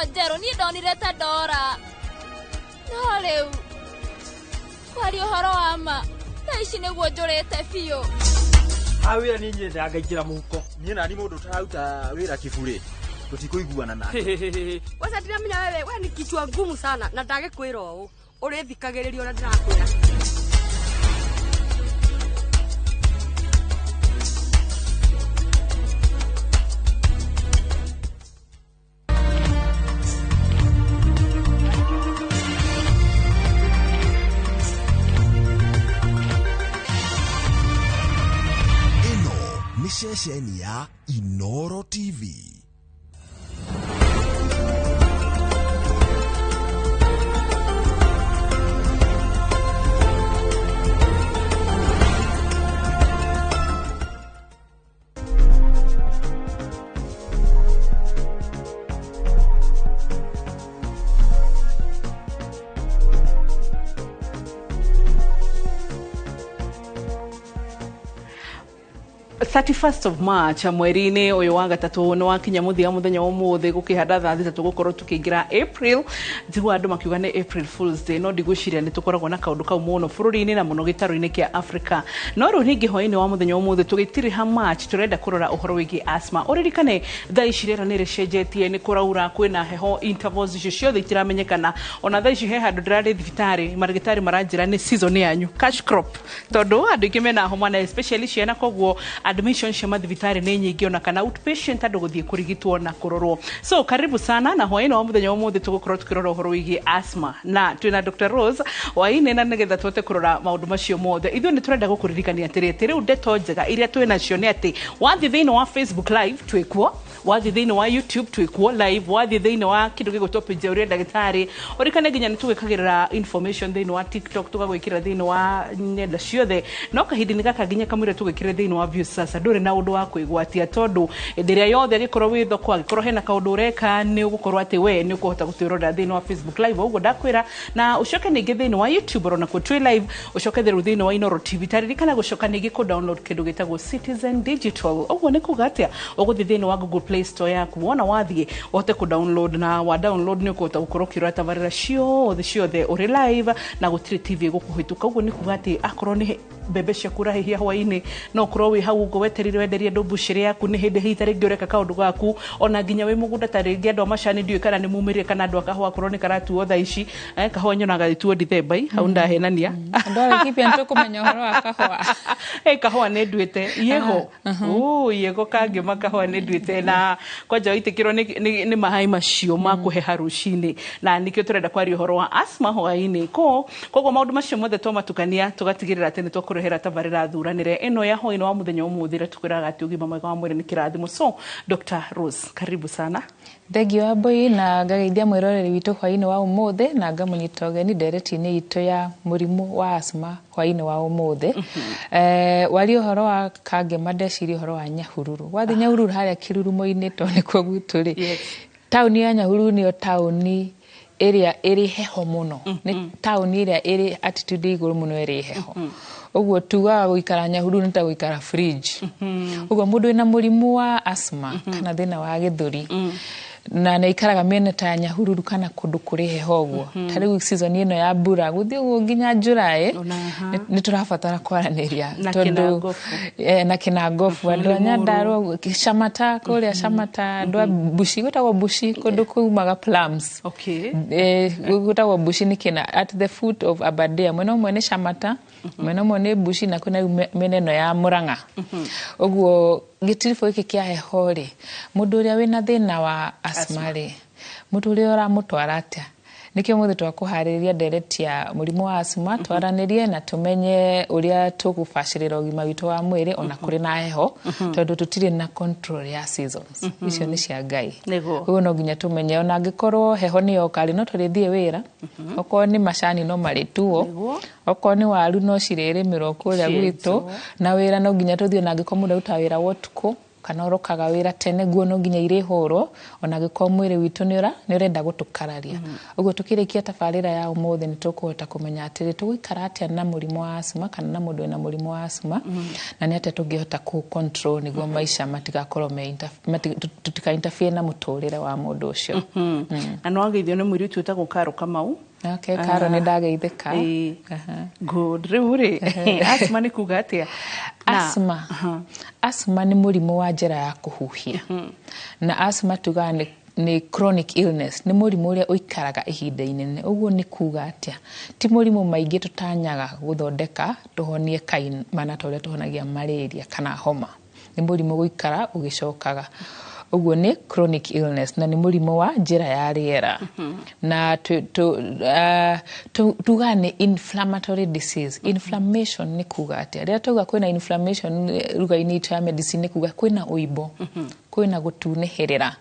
Njerũ niĩ ndonire ta ndora. No rĩu kwaria ũhoro wa ma, thaa ici nĩguo njũrĩte biũ. Ha wĩra niĩ nyendaga ngaingĩra mũhuko. Niĩ nani mũndũ ũtararuta wĩra kĩburĩ tũtikũiguana nake. Kwanza ndiramenya wewe, we ni kichwa ngumu sana na ndagĩkwĩra ũũ ũrĩthikagĩrĩria ũrĩa ndĩrakwĩra. Ĩno nĩ ceceni ya Inoro TV. 31st of March mweri-inĩ ũyũ wa gatatũ nĩ wakinya mũthia mũthenya wa ũmũthĩ gũkĩhanda thaa 3 gũkorwo tũkĩingĩra April. Njigua andũ makiuga nĩ April Fools Day, no ndigwĩciria nĩ tũkoragwo na kaũndũ kau mũno bũrũri-inĩ na mũno gĩtarũ-inĩ kĩa Africa. No rĩu ningĩ hwaĩ-inĩ wa mũthenya wa ũmũthĩ tũgĩtiriha March tũrenda kũrora ũhoro wĩgiĩ asthma. Ũririkane thaa ici rĩera nĩ rĩcenjetie, nĩ kũraura, kwĩna heho, intervals icio ciothe itiramenyekana. Ona thaa ici he handũ ndĩrarĩ thibitarĩ, marĩgĩtarĩ maranjĩra nĩ season yanyu cash crop, tondũ andũ aingĩ mena homa na especially ciana, koguo admission cia mathibitarĩ nĩ nyingĩ ona kana outpatient andũ gũthiĩ kũrigitwo na kũrorwo. So karibu sana na hwaĩ-inĩ wa mũthenya wa ũmũthĩ tũgũkorwo tũkĩrora ũhoro wĩgiĩ asthma na twĩna Dr. Rose hwaĩ-inĩ, na nĩgetha tũhote kũrora maũndũ macio mothe. Ithuĩ nĩ tũrenda gũkũririkania atĩrĩ atĩ rĩu ndeto njega iria twĩ nacio nĩ atĩ wathiĩ thĩinĩ wa Facebook live twĩkuo, wathiĩ thĩinĩ wa YouTube twĩkuo live, wathiĩ thĩinĩ wa kĩndũ gĩgwĩtwo page ya ũrĩa ndagĩtarĩ ũrikane nginya nĩ tũgwĩkagĩrĩra information thĩinĩ wa TikTok, tũgagwĩkĩra thĩinĩ wa nyenda ciothe. No kahinda-inĩ gaka nginya kamũira tũgwĩkĩre thĩinĩ wa views sasa ndũrĩ na ũndũ wa kwĩgwatia, tondũ hĩndĩ ĩrĩa yothe angĩkorwo wĩ thoko, angĩkorwo hena kaũndũ ũreka, nĩ ũgũkorwo atĩ we nĩ ũkũhota gũtwĩrorera thĩinĩ wa Facebook live ũguo ndakwĩra, na ũcoke ningĩ thĩinĩ wa YouTube oro nakuo twĩ live, ũcoke rĩu thĩinĩ wa Inoro TV. Taririkana gũcoka ningĩ kũ download kĩndũ gĩtagwo Citizen Digital. Ũguo nĩ kuga atĩa? Ũgũthiĩ thĩinĩ wa Google Play Store yaku, wona wathiĩ ũhote kũ download, na wa download nĩ ũkũhota gũkorwo ũkĩrora tabarĩra ciothe ciothe ũrĩ live na gũtirĩ TV ĩgũkũhĩtũka. Ũguo nĩ kuga atĩ akorwo nĩ mbembe ciaku ũrahĩhia hwaĩ-inĩ, no ũkorwo wĩ hau ũguo wetereire wenderie andũ mbucĩrĩ yaku, nĩ hĩndĩ hihi ta rĩngĩ ũreka kaũndũ gaku, ona nginya wĩ mũgũnda ta rĩngĩ andũ a macani ndiũĩ kana nĩ mumĩrire, kana andũ a kahũa akorwo nĩ karatuo thaa ici, kahũa nyonaga gagĩtuo Dithemba hau ndahenania. Andũ a Laikipia nĩ tũkũmenya ũhoro wa kahũa. Kahũa nĩ nduĩte yego yego kangĩma kahũa nĩ nduĩte, na kwanja waitĩkĩrwo nĩ maĩ macio ma kũheha rũcinĩ, na nĩkĩo tũrenda kwaria ũhoro wa asthma hwaĩ-inĩ. Koguo maũndũ macio mothe twamatukania tũgatigĩrĩra atĩ nĩ twakũrehera tabarĩra thuranĩre ĩno ya hwaĩ-inĩ wa mũthenya ũmũthĩ ĩrĩa tũkwĩraga atĩ ũgima mwega wa mwĩrĩ nĩ kĩrathimo. So Dr. Rose, karibu sana. Thengiũ Wambui, na ngageithia mwĩroreri witũ hwaĩ-inĩ wa ũmũthĩ, na ngamũnyita ũgeni ndereti-inĩ itũ ya mũrimũ wa asthma hwaĩ-inĩ wa ũmũthĩ. Waria ũhoro wa Kangema ndeciria ũhoro wa Nyahururu. Wathiĩ Nyahururu harĩa Kĩrurumo-inĩ tondũ nĩkuo gwitũ rĩ, taũni ya Nyahururu nĩyo taũni ĩrĩa ĩrĩ heho mũno. Nĩ taũni ĩrĩa ĩrĩ altitude igũrũ mũno ĩrĩ heho. Ũguo tugaga gũikara Nyahururu nĩ ta gũikara fridge. Ũguo mũndũ wĩna mũrimũ wa asthma kana thĩna wa gĩthũri na nĩ aikaraga mĩena ta ya Nyahururu kana kũndũ kũrĩ heho ũguo, ta rĩu season ĩno ya mbura gũthiĩ ũguo nginya July nĩ tũrabatara kwaranĩria na tondũ Kĩnangobu. Na Kĩnangobu, andũ a Nyandarua, Shamata, kũrĩa Shamata, andũ a Bushi, gwĩtagwo Bushi kũndũ kumaga plums. Gwĩtagwo Bushi nĩ kĩna at the foot of Aberdare, mwena ũmwe nĩ Shamata, mwena ũmwe nĩ Bushi, na kwĩna rĩu mĩena ĩno ya Murang'a. Ũguo gĩtiribũ gĩkĩ kĩa heho rĩ, mũndũ ũrĩa wĩna thĩna wa asthma rĩ, mũndũ ũrĩa ũramũtwara atĩa? Nĩkĩo mũthĩ twakũharĩrĩria ndereti ya mũrimũ wa asthma, twaranĩrie na tũmenye ũrĩa tũgũbacĩrĩra ũgima witũ wa mwĩrĩ ona kũrĩ na heho, tondũ tũtirĩ na control ya seasons. Icio nĩ cia Ngai. Ũguo no nginya tũmenye ona angĩkorwo heho nĩ yoka rĩ, no tũrĩthiĩ wĩra, okorwo nĩ macani no marĩtuo, okorwo nĩ waru no cirĩrĩmĩrwo kũrĩa gwitũ, na wĩra no nginya tũthiĩ, ona angĩkorwo mũndũ arutaga wĩra wa ũtukũ. Kana ũrokaga wĩra tene, nguo no nginya irĩhũrwo ona angĩkorwo mwĩrĩ witũ nĩ ũrenda gũtũkararia. Ũguo tũkĩrĩkia tabarĩra ya ũmũthĩ nĩ tũkũhota kũmenya atĩrĩ tũgũikara atĩa na mũrimũ wa asthma kana na mũndũ wĩna mũrimũ wa asthma, na nĩ atĩa tũngĩhota kũ control nĩguo maica matigakorwo me tũtika interfere na mũtũrĩre wa mũndũ ũcio. Na no wageithio nĩ mũirĩtu wĩtagwo Karo Kamau. Okay, Karo, nĩ ndageithĩka. Good. Rĩu rĩ, asthma nĩ kuga atĩa? Asthma. Asthma nĩ mũrimũ wa njĩra ya kũhuhia. Na asthma tugaga nĩ chronic illness, nĩ mũrimũ ũrĩa ũikaraga ihinda inene. Ũguo nĩ kuga atĩa? Ti mũrimũ maingĩ tũtanyaga gũthondeka tũhonie kaimana ta ũrĩa tũhonagia malaria kana homa. Nĩ mũrimũ gũikara ũgĩcokaga. Ũguo nĩ chronic illness na nĩ mũrimũ wa njĩra ya rĩera. Na tugaga nĩ inflammatory disease. Inflammation nĩ kuga atĩa? Rĩrĩa twauga kwĩna inflammation lugha-inĩ itũ ya medicine nĩ kuga kwĩna ũimbo, kwĩna gũtunĩhĩrĩra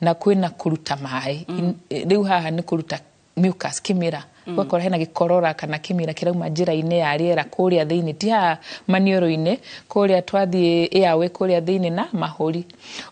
na kwĩna kũruta maĩ. Rĩu haha nĩ kũruta mucus, kĩmira. Ũgakora hena gĩkorora kana kĩmira kĩrauma njĩra-inĩ ya rĩera kũrĩa thĩinĩ, ti haha maniũrũ-inĩ, kũrĩa twathiĩ airway kũrĩa thĩinĩ na mahũri.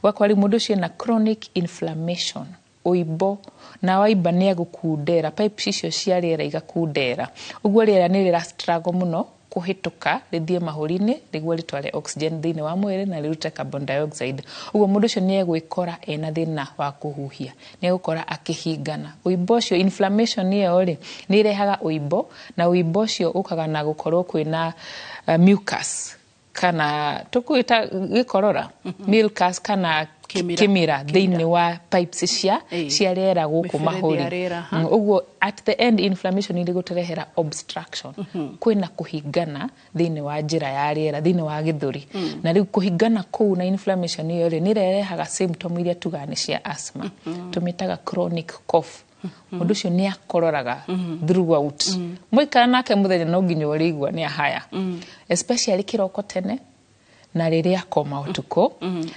Ũgakora rĩu mũndũ ũcio ena chronic inflammation, ũimbo, na waimba nĩ egũkundera, pipes icio cia rĩera igakundera. Ũguo rĩera nĩ rĩra struggle mũno kũhĩtũka rĩthiĩ mahũri-inĩ nĩguo rĩtware oxygen thĩinĩ wa mwĩrĩ na rĩrute carbon dioxide. Ũguo mũndũ ũcio nĩ egwĩkora ena thĩna wa kũhuhia, nĩ egũkora akĩhingana. Ũimbo ũcio, inflammation ĩyo rĩ, nĩ ĩrehaga ũimbo, na ũimbo ũcio ũkaga na gũkorwo kwĩna mucus kana tũkwĩta gĩkorora, mucus kana kĩmira thĩinĩ wa pipes cia rĩera gũkũ mahũri. Ũguo at the end inflammation ĩrĩ gũtũrehera obstruction, kwĩna kũhingana thĩinĩ wa njĩra ya rĩera, thĩinĩ wa gĩthũri. Na rĩu kũhingana kũu na inflammation ĩyo rĩ, nĩ ĩrehaga symptom iria tugaga nĩ cia asthma. Tũmĩtaga chronic cough. Mũndũ ũcio nĩ akororaga throughout. Mũikara nake mũthenya no nginya ũrĩigua nĩ ahaya, especially kĩroko tene na rĩrĩa akoma ũtukũ,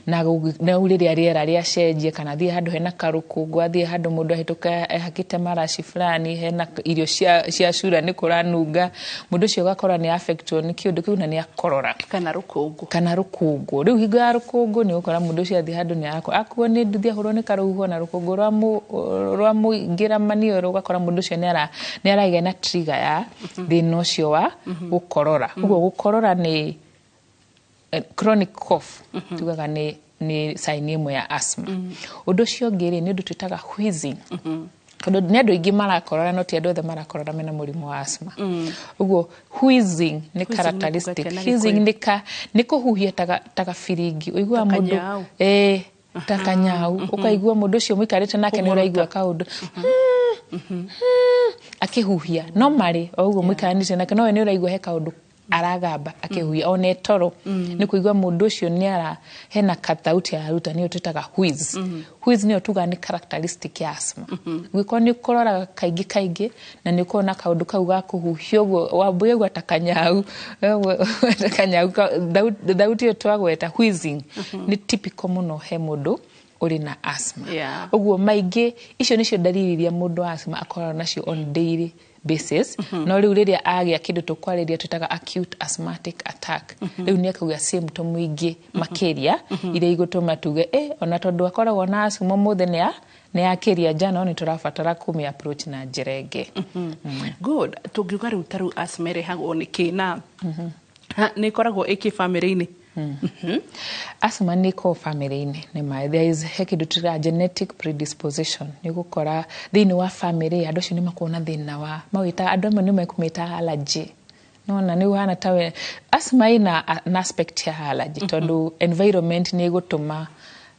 na rĩrĩa rĩera rĩacenjia, kana athiĩ handũ hena karũkũngũ, athiĩ handũ mũndũ ahĩtũka ehakĩte maraci fulani, hena irio cia cura nĩ kũranunga, mũndũ ũcio ũgakora nĩ affectwo nĩ kĩũndũ kĩu na nĩ akorora. Kana rũkũngũ. Kana rũkũngũ. Rĩu hingo ya rũkũngũ nĩ ũgũkora mũndũ ũcio athiĩ handũ nĩ akuo nĩ nduthi, ahũrwo nĩ karũhuho na rũkũngũ rwa mũingĩra maniũrũ, ũgakora mũndũ ũcio nĩ aragĩa na trigger ya thĩna ũcio wa gũkorora. Ũguo gũkorora nĩ chronic cough, tugaga nĩ sign ĩmwe ya asthma. Ũndũ ũcio ũngĩ rĩ, nĩ ũndũ twĩtaga wheezing. Tondũ nĩ andũ aingĩ marakorora, no ti andũ othe marakorora mena mũrimũ wa asthma. Ũguo wheezing nĩ characteristic. Wheezing nĩ kũhuhia ta gabiringi. Ũiguaga mũndũ ta kanyau, ũkaigua mũndũ ũcio mũikarĩte nake nĩ ũraigua kaũndũ akĩhuhia. No marĩ o ũguo mũikaranĩte nake, no we nĩ ũraigua he kaũndũ aragamba akĩhuhia, ona etoro nĩ kũigua mũndũ ũcio nĩ ara hena kathauti araruta, nĩyo twĩtaga wheeze. Wheeze nĩyo tugaga nĩ characteristic ya asthma. Ũngĩkorwo nĩ ũkororaga kaingĩ kaingĩ na nĩ ũkorwo na kaũndũ kau ga kũhuhia ũguo, wambũya ũguo ta kanyau, thauti ĩyo twagweta wheezing nĩ typical mũno he mũndũ ũrĩ na asthma. Ũguo maingĩ icio nĩcio ndariri iria mũndũ wa asthma akoragwo nacio on daily basis. No rĩu rĩrĩa agĩa kĩndũ tũkwarĩria twĩtaga acute asthmatic attack, rĩu nĩ ekũgĩa symptom ingĩ makĩria iria igũtũma tuge ona tondũ akoragwo na asthma ũmũthĩ nĩ akĩria njano, nĩ tũrabatara kũmĩ approach na njĩra ĩngĩ. Good. Tũngiuga rĩu ta rĩu asthma ĩrehagwo nĩ kĩ na nĩ ĩkoragwo ĩkĩ family-inĩ? Asthma nĩ ĩkoragwo family-inĩ, nĩ ma there is he kĩndũ twĩtaga genetic predisposition. Nĩ ũgũkora thĩinĩ wa family andũ acio nĩ makoragwo na thĩna wa mawĩta, andũ amwe nĩ mekũmĩta allergy. Nona nĩ ũhana tawe asthma ĩna an aspect ya allergy, tondũ environment nĩ ĩgũtũma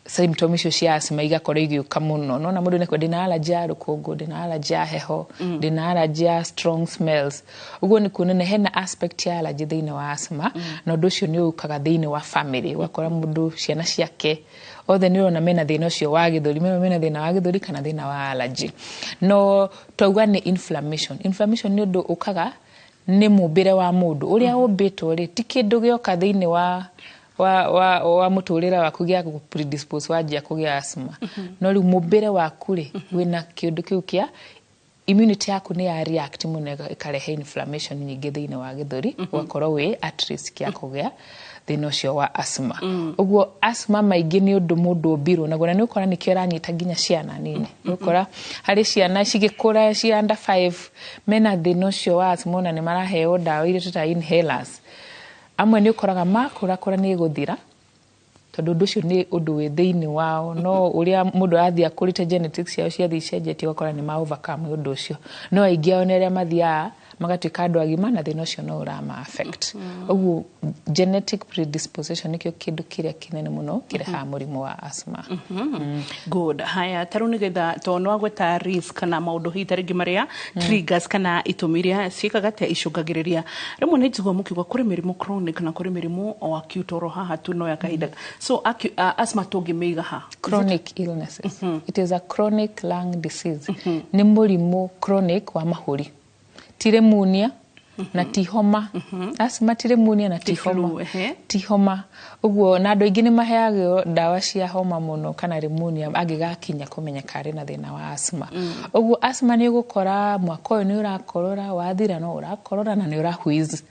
symptom icio cia asthma igakorwo igĩũka mũno. Nona mũndũ nĩ ndĩna allergy ya rũkũngũ, ndĩna allergy ya heho, ndĩna allergy ya strong smells. Ũguo nĩ kuonania hena aspect ya allergy thĩinĩ wa asthma, na ũndũ ũcio nĩ ũkaga thĩinĩ wa family. Ũgakora mũndũ ciana ciake othe nĩ ũrona mena thĩna ũcio wa gĩthũri, mena thĩna wa gĩthũri kana thĩna wa allergy. No twauga nĩ inflammation. Inflammation nĩ ũndũ ũkaga nĩ mũmbĩre wa mũndũ ũrĩa ũmbĩtwo rĩ, ti kĩndũ gĩoka thĩinĩ wa mũtũrĩre waku gĩa gũ predispose wanjia kũgĩa asthma. No rĩu mũmbĩre waku rĩ, wĩna kĩũndũ kĩu kĩa Immunity yaku nĩ ya react mũno, ĩkarehe inflammation nyingĩ thĩinĩ wa gĩthũri, ũgakorwo wĩ at risk ya kũgĩa thĩna ũcio wa asthma. Ũguo asthma maingĩ nĩ ũndũ mũndũ ũmbirwo naguo, na nĩ ũkora nĩkĩo ĩranyita nginya ciana nini. Nĩ ũkora harĩ ciana cigĩkũra cia under 5 mena thĩna ũcio wa asthma, ona nĩ maraheo ndawa iria tũtaga inhalers. Amwe nĩ ũkoraga makũra kũra nĩ ĩgũthira, tondũ ũndũ ũcio nĩ ũndũ wĩ thĩinĩ wao, no ũrĩa mũndũ arathiĩ akũrĩte, genetics ciao ciathiĩ icenjetie, ũgakora nĩ ma overcome ũndũ ũcio. No aingĩ ao nĩ arĩa mathiaga magatuĩka andũ agima na thĩna ũcio no ũrama affect. Ũguo genetic predisposition nĩkĩo kĩndũ kĩrĩa kĩnene mũno kĩrehaga mũrimũ wa asthma. Good. Haya, tarĩu nĩgetha tondũ nĩ wagweta risk kana maũndũ hihi ta rĩngĩ marĩa triggers kana itũmi iria ciĩkaga atĩa icũngagĩrĩria, rĩmwe nĩ njigua mũkiuga kũrĩ mĩrimũ chronic na kũrĩ mĩrimũ o acute oro haha tu no ya kahinda. So asthma tũngĩmĩiga ha? Chronic illnesses. It is a chronic lung disease. Nĩ mũrimũ chronic wa mahũri, ti pneumonia na ti homa. Asthma ti pneumonia na ti Ti flu, homa. Ehe. Ti homa. Ũguo na andũ aingĩ nĩ maheagwo ndawa cia homa mũno kana pneumonia angĩgakinya kũmenyeka arĩ na thĩna wa asthma. Ũguo asthma nĩ ũgũkora mwaka ũyũ nĩ ũrakorora, wathira no ũrakorora na nĩ ũra wheeze,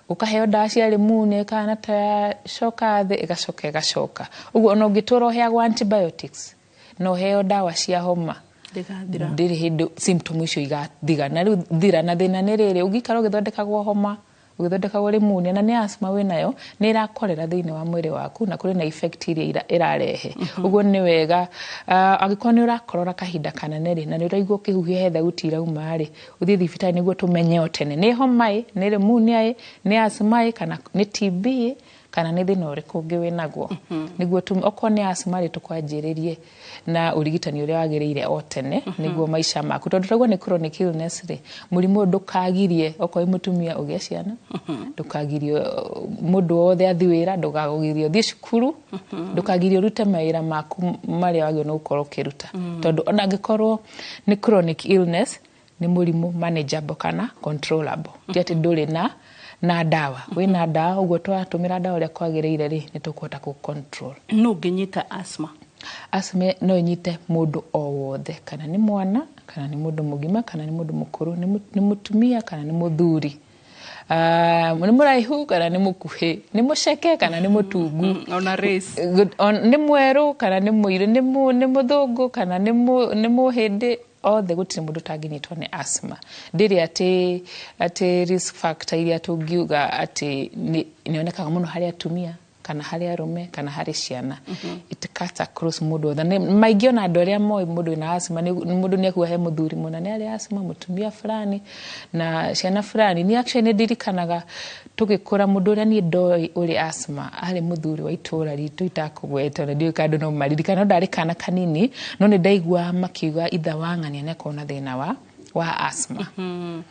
ũkaheo ndawa cia pneumonia ĩkahana ta yacoka thĩ, ĩgacoka ĩgacoka. Ũguo ona ũngĩtũra ũheagwo antibiotics na ũheo ndawa cia homa, Ndĩgathira. Ndĩrĩ hĩndĩ symptom icio igathira. Na rĩu thira na thĩna nĩ rĩrĩ, ũngĩikara ũgĩthondekagwo homa, ũgĩthondekagwo pneumonia, na nĩ asthma wĩnayo, nĩ ĩrakorera thĩinĩ wa mwĩrĩ waku na kũrĩ na effect iria ĩrarehe. Ũguo nĩ wega, angĩkorwo nĩ ũrakorora kahinda kanene rĩ, na nĩ ũraigua ũkĩhuhia he thauti irauma rĩ, ũthiĩ thibitarĩ nĩguo tũmenye o tene nĩ homa ĩ, nĩ pneumonia ĩ, nĩ asthma ĩ, kana nĩ TB ĩ, kana nĩ thĩna ũrĩkũ ũngĩ wĩnaguo, nĩguo okorwo nĩ asthma rĩ, tũkwanjĩrĩrie na ũrigitani ũrĩa wagĩrĩire o tene nĩguo maica maku, tondũ twaigua nĩ chronic illness rĩ, mũrimũ ũyũ ndũkagirie okorwo wĩ mũtumia ũgĩe ciana, ndũkagirie mũndũ wothe athi wĩra, ndũkagirie ũthiĩ cukuru, ndũkagirie ũrute mawĩra maku marĩa wagĩrĩirwo nĩ gũkorwo ũkĩruta, tondũ ona angĩkorwo nĩ chronic illness, nĩ mũrimũ manageable kana controllable. Ti atĩ ndũrĩ na ndawa, wĩna ndawa. Ũguo twatũmĩra ndawa ũrĩa kwagĩrĩire rĩ, nĩ tũkũhota kũ control. No ũngĩnyita asthma? Asthma no ĩnyite mũndũ o wothe, kana nĩ mwana, kana nĩ mũndũ mũgima, kana nĩ mũndũ mũkũrũ, nĩ mũtumia kana nĩ mũthuri, nĩ mũraihu kana nĩ mũkuhĩ, nĩ mũceke kana nĩ mũtungu. Ona race. Nĩ mwerũ kana nĩ mũirũ, nĩ mũthũngũ kana nĩ mũhĩndĩ, othe gũtirĩ mũndũ ũtangĩnyitwo nĩ asthma. Ndĩrĩ atĩ risk factor iria tũngiuga atĩ nĩ yonekaga mũno harĩ atumia kana harĩ arũme kana harĩ ciana. It cuts across mũndũ wothe. Maingĩ ona andũ arĩa moĩ mũndũ wĩna asthma, mũndũ nĩ akuga he mũthuri mũna nĩ arĩ asthma, mũtumia fulani na ciana fulani. Ni actually nĩ ndirikanaga tũgĩkũra, mũndũ ũrĩa niĩ ndoĩ ũrĩ asthma arĩ mũthuri wa itũra ritũ itakũgweta, na ndiũĩ kana andũ no maririkana, no ndarĩ kana kanini, no nĩ ndaiguaga makiuga itha wa ng'ania nĩ akoragwo na thĩna wa asthma.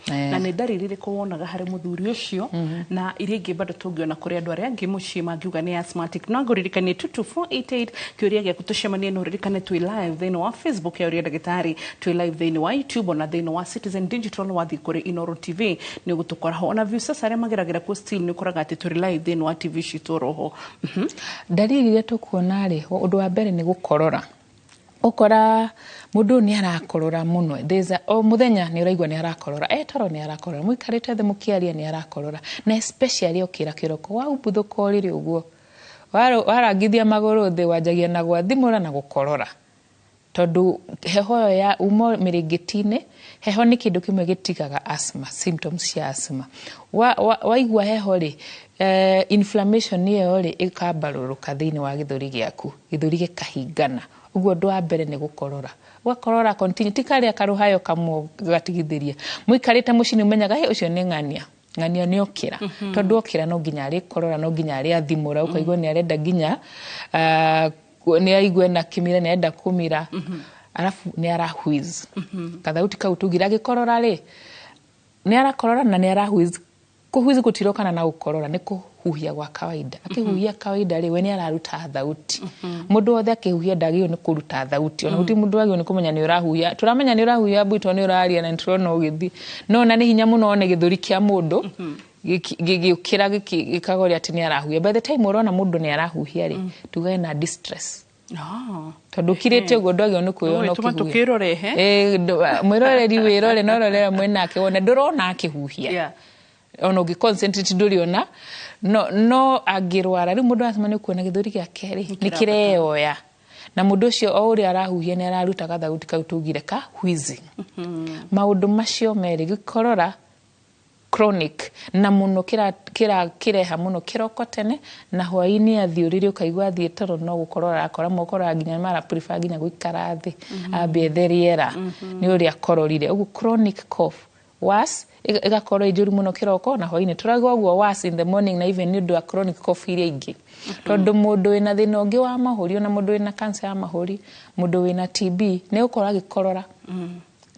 Na nĩ ndariri irĩkũ wonaga harĩ mũthuri ũcio na iria ingĩ bado tũngĩona kũrĩ andũ arĩa angĩ mũciĩ mangiuga nĩ asthmatic? No ngũririkanie 22488 kĩũria gĩaku, tũcemanie. No ririkane twĩ live thĩinĩ wa Facebook ya Ũria Ndagĩtarĩ, twĩ live thĩinĩ wa YouTube, ona thĩinĩ wa Citizen Digital. Wathiĩ kũrĩ Inoro TV nĩ ũgũtũkora ho, ona Viusasa arĩa mageragĩra kuo still nĩ ũkoraga atĩ tũrĩ live thĩinĩ wa TV citũ roho. Ndariri iria tũkuona rĩ, ũndũ wa mbere nĩ gũkorora. Ũkora mũndũ ũyũ nĩ arakorora mũno. O mũthenya nĩ ũraigua nĩ arakorora, etoro nĩ arakorora, mũikarĩte thĩ mũkĩaria nĩ arakorora, na especially okĩra kĩroko, waumbuthũka ũrĩrĩ ũguo, warangithia magũrũ thĩ, wanjagia na gwathimũra na gũkorora, tondũ heho ĩyo ya uma mĩrĩngĩti-inĩ. Heho nĩ kĩndũ kĩmwe gĩtigaga asthma, symptoms cia asthma. Waigua heho rĩ, inflammation ĩyo rĩ ĩkambarũrũka thĩinĩ wa gĩthũri gĩaku, gĩthũri gĩkahingana. Ũguo ũndũ wa mbere nĩ gũkorora, ũgakorora continue, ti karĩa karũhayo kamwe gatigithĩria. Mũikarĩte mũciĩ nĩ ũmenyaga, "Hey, ũcio nĩ ng'ania, ng'ania nĩ okĩra," tondũ okĩra no nginya arĩkorora, no nginya arĩathimũra, ũkaigua nĩ arenda nginya nĩ aigue na kĩmira, nĩ arenda kũmira. Arabu nĩ ara wheeze, kathauti kau tugire. Agĩkorora rĩ, nĩ arakorora na nĩ ara wheeze. Kũwheeze gũtirokana na gũkorora, nĩ kũhuhia gwa kawaida. Akĩhuhia kawaida rĩ, we nĩ araruta thauti. Mũndũ wothe akĩhuhia ndagĩrĩirwo nĩ kũruta thauti, ona gũtirĩ mũndũ wagĩrĩirwo nĩ kũmenya nĩ ũrahuhia. Tũramenya nĩ ũrahuhia mbui tondũ nĩ ũraria na nĩ tũrona ũgĩthiĩ, no ona nĩ hinya mũno one gĩthũri kĩa mũndũ gĩgĩũkĩra gĩkagoria atĩ nĩ arahuhia. By the time ũrona mũndũ nĩ arahuhia rĩ, tuge na distress. Tondu kirite uguo ndwagio ni kwiyona ukihuhia. Mwiroreri wirore no rorera mwenake wone ndurona akihuhia. Ona ungi concentrate nduriona no angirwara riu mundu asthma ni kuona githuri giake ri ni kireoya na mundu ucio o uria arahuhia ni araruta gathauti kau tugire ka wheezing. Maundu macio meri gikorora chronic na muno kireha muno kiroko tene na hwaini athiurire ukaigua athie toro no gukorora akora mokora nginya mara prefer nginya guikara thi ambie theriera ni uria akororire ugu chronic cough was igakorwo ijuru muno kiroko na hwaini turagwa guo was in the morning na even ni undu wa chronic cough iria ingi tondu mundu wina thina ungi wa mahuri ona mundu wina cancer ya mahuri mundu wina TB ni ukora agikorora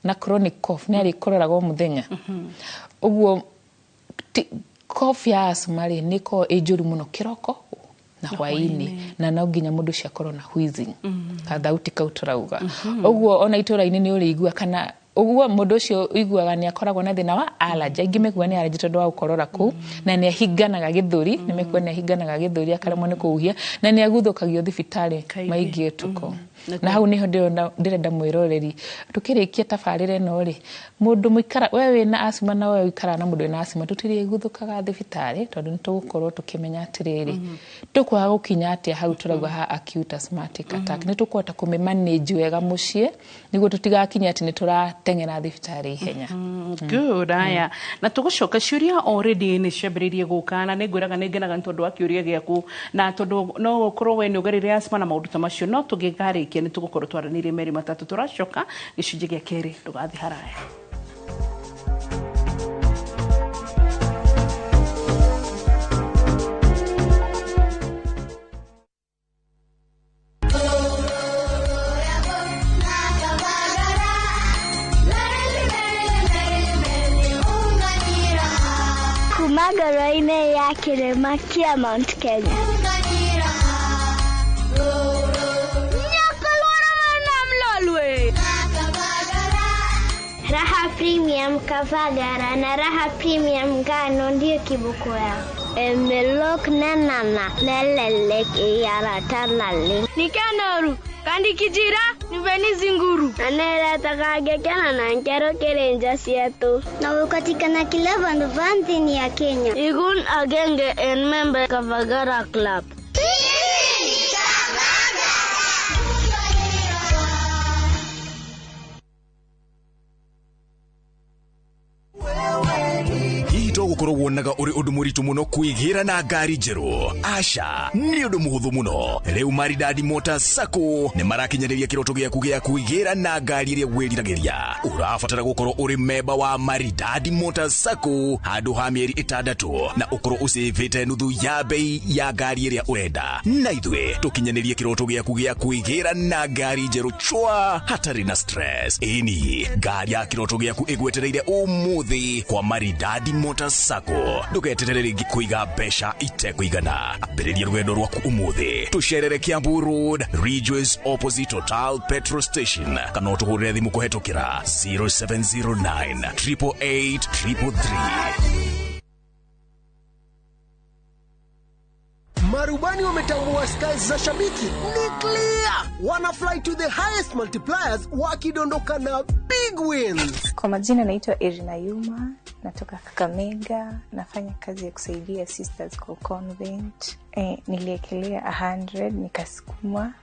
na chronic cough ni arikororaga o muthenya uguo cough ya asthma ri ni ko ijuru muno kiroko na hwaini na no nginya mundu cia akorwo na wheezing kathauti kau turauga uguo ona itura-ini ni uriigua kana uguo mundu ucio uiguaga ni akoragwo na thina wa allergy aingi mekuga ni allergy tondu wa gukorora kuu na ni ahinganaga githuri ni mekuga ni ahinganaga githuri akaremwo ni kuhuhia na ni aguthukagio thibitari maingi utuko na hau niho ndirenda mwiroreri tukirikia tabarira ino ri mundu muikara we wina asthma na we uikara na mundu wina asthma tutiriguthukaga thibitari tondu ni tugukorwo tukimenya atiriri tukwaga gukinya atia hau turauga ha acute asthmatic attack ni tukuhota kumimanage wega mucii niguo tutigakinya ati ni turateng'era thibitari ihenya. Good aya na tugucoka ciuria already ni ciambiririe guka na ningwiraga ningenaga ni tondu wa kiuria giaku na tondu no ukorwo we ni ugerire asthma na maundu ta macio no tungigarikia ni tugukorwo twaranirie meri matatu turacoka gicunji gia keri ndugathi haraya. Kuma ngoro-inĩ ya kĩrĩma kĩa Mount Kenya. Raha Premium Kavagara na Raha Premium ngano ndio kiboko yao. Emelok nanana lelelek iyaratalale. Nikanoru kandi kijira niveni zinguru. Anera takagekana na nkero kerenja sietu. Na ukatikana kila vandu vanthini ya Kenya. Igun agenge en member Kavagara Club. Gukorwo wonaga uri undu muritu muno kwigira na ngari njeru aca ni undu muhuthu muno riu Maridadi Motors Sacco ni marakinyaniria kiroto giaku gia kwigira na ngari iria wiriragiria urabatara gukorwo uri memba wa Maridadi Motors Sacco handu ha mieri 6 na ukorwo ucivite nuthu ya bei ya ngari iria urenda na ithue tukinyanirie kiroto giaku gia kwigira na ngari njeru chwa hatari na stress ini ngari ya kiroto giaku igwetereire umuthi kwa Maridadi Motors Sacco ndugeterere ringi kuiga mbeca itekuigana ambiriria rugendo rwaku umuthi tucerere Kiambu Road Ridgeways opposite Total petrol station kana utuhurire thimu kuhetukira 0709 888 333. Marubani wametambua skies za shabiki ni clear, wana fly to the highest multipliers wakidondoka na big wins. Kwa majina naitwa Irina Yuma, natoka Kakamega, nafanya kazi ya kusaidia sisters kwa convent. Niliekelea 100 nikasukuma,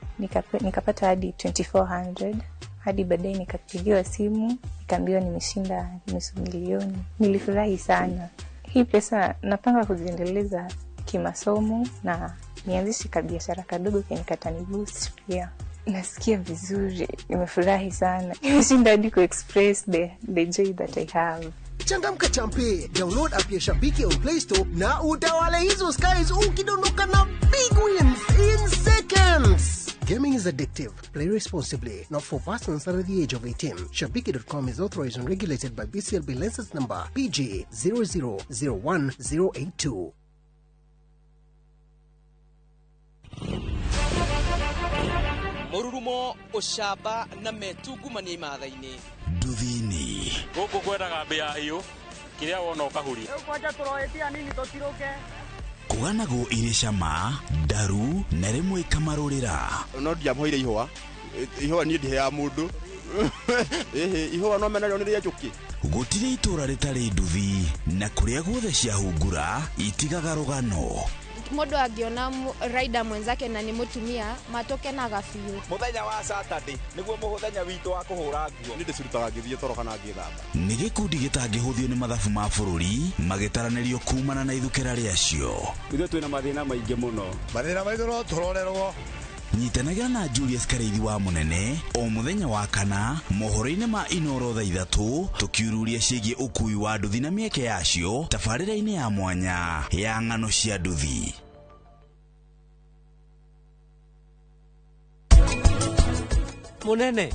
nikapata hadi 2400, hadi baadaye nikapigiwa simu, nikaambiwa nimeshinda 500,000. Nilifurahi sana. Hii pesa napanga kuziendeleza kimasomo na nianzishe kabiashara kadogo kenye kataniboost pia. Nasikia vizuri, nimefurahi sana. Nimeshinda hadi ku express the joy that I have. Changamka champe, download app ya Shabiki on Play Store na utawale hizo skies ukidondoka na big wins in seconds. Gaming is addictive. Play responsibly. Not for persons under the age of 18. Shabiki.com is authorized and regulated by BCLB license number PG 0001082. Mururumo ucamba na metungumania imatha-inĩ nduthini gũkũ kwendaga mbĩa hiũ kĩrĩa wona ũkahuria rĩu kwanja tũroĩtia nini tũtirũke Kũganagwo irĩ cama, ndaru na rĩmwe ikamarũrĩra. No ndiamũheire ihũa. Ihũa niĩ ndiheaga mũndũ. Ĩhĩ, ihũa no menarĩo nĩ rĩa njũkĩ. Gũtirĩ itũũra rĩtarĩ nduthi na kũrĩa guothe ciahungura itigaga rũgano. Mũndũ angĩona rider mwenzake na nĩ mũtumia matũkenaga biũ. Mũthenya wa Saturday nĩguo mũthenya witũ wa kũhũra nguo. Niĩ ndĩcirutaga ngĩthiĩ toro kana ngĩthamba. Nĩ gĩkundi gĩtangĩhũthio nĩ mathabu ma bũrũri magĩtaranĩrio kumana na ithukĩra rĩacio. Ithuĩ twĩna mathĩna maingĩ mũno. Mathĩna maitũ no tũrorerwo. Nyitanagĩra na Julius Karĩithi wa Mũnene o mũthenya wa kana mohoro-inĩ ma Inoro thaa 3 tũkiururia ciĩgiĩ ũkui wa nduthi na mĩeke yacio tabarĩra-inĩ ya mwanya ya ng'ano cia nduthi. Mũnene,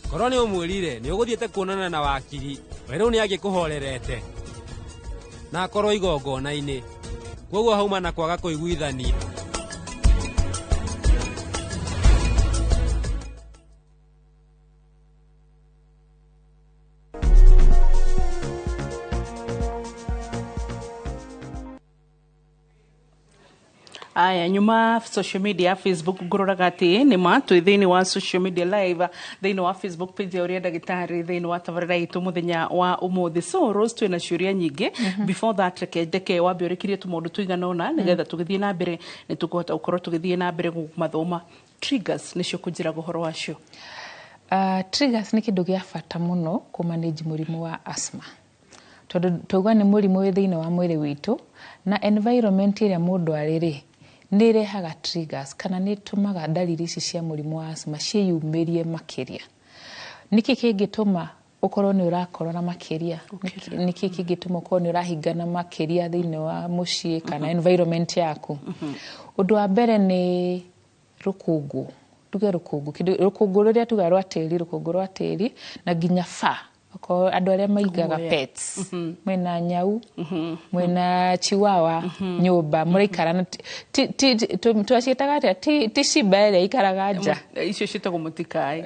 korwo nĩ ũmwĩrire nĩ ũgũthiĩte kuonana na wakiri, we rĩu nĩ angĩkũhorerete na akorwo igongona-inĩ, kwoguo hauma na kwaga kũiguithania. Aya nyuma social media Facebook ngũroraga atĩ nĩ ma twĩ thĩinĩ wa social media live thĩinĩ wa Facebook page ya ũrĩa ndagĩtarĩ thĩinĩ wa tabarĩra itũ mũthenya wa ũmũthĩ. So Rose, twĩna ciũria nyingĩ. Before that, reke ndeke wambe ũrĩkirie tũmaũndũ tũigana ũna nĩgetha tũgĩthiĩ na mbere nĩ tũkũhota gũkorwo tũgĩthiĩ na mbere mathoma. Triggers nĩcio kũnjĩraga ũhoro wacio. Triggers nĩ kĩndũ gĩa bata mũno kũmanage mũrimũ wa asthma, tondũ tauga nĩ mũrimũ wĩ thĩinĩ wa mwĩrĩ witũ na environment ĩrĩa mũndũ arĩ rĩ nĩ ĩrehaga triggers kana nĩ ĩtũmaga ndariri ici cia mũrimũ wa asthma ciĩyumĩrie makĩria. Nĩkĩ kĩngĩtũma ũkorwo nĩ ũrakorora makĩria? Nĩkĩ kĩngĩtũma ũkorwo nĩ ũrahingana makĩria thĩinĩ wa mũciĩ kana environment yaku? Ũndũ wa mbere nĩ rũkũngũ. Tuge rũkũngũ, rũkũngũ rũrĩa tuga rwa tĩri, rũkũngũ rwa tĩri na nginya fa. Okorwo andũ arĩa maigaga pets, mwĩna nyau, mwĩna chihuahua nyũmba, mũraikara na twaciĩtaga atĩa? Ti shimba ĩrĩa ikaraga nja. Icio ciĩtagwo mũtikaĩ.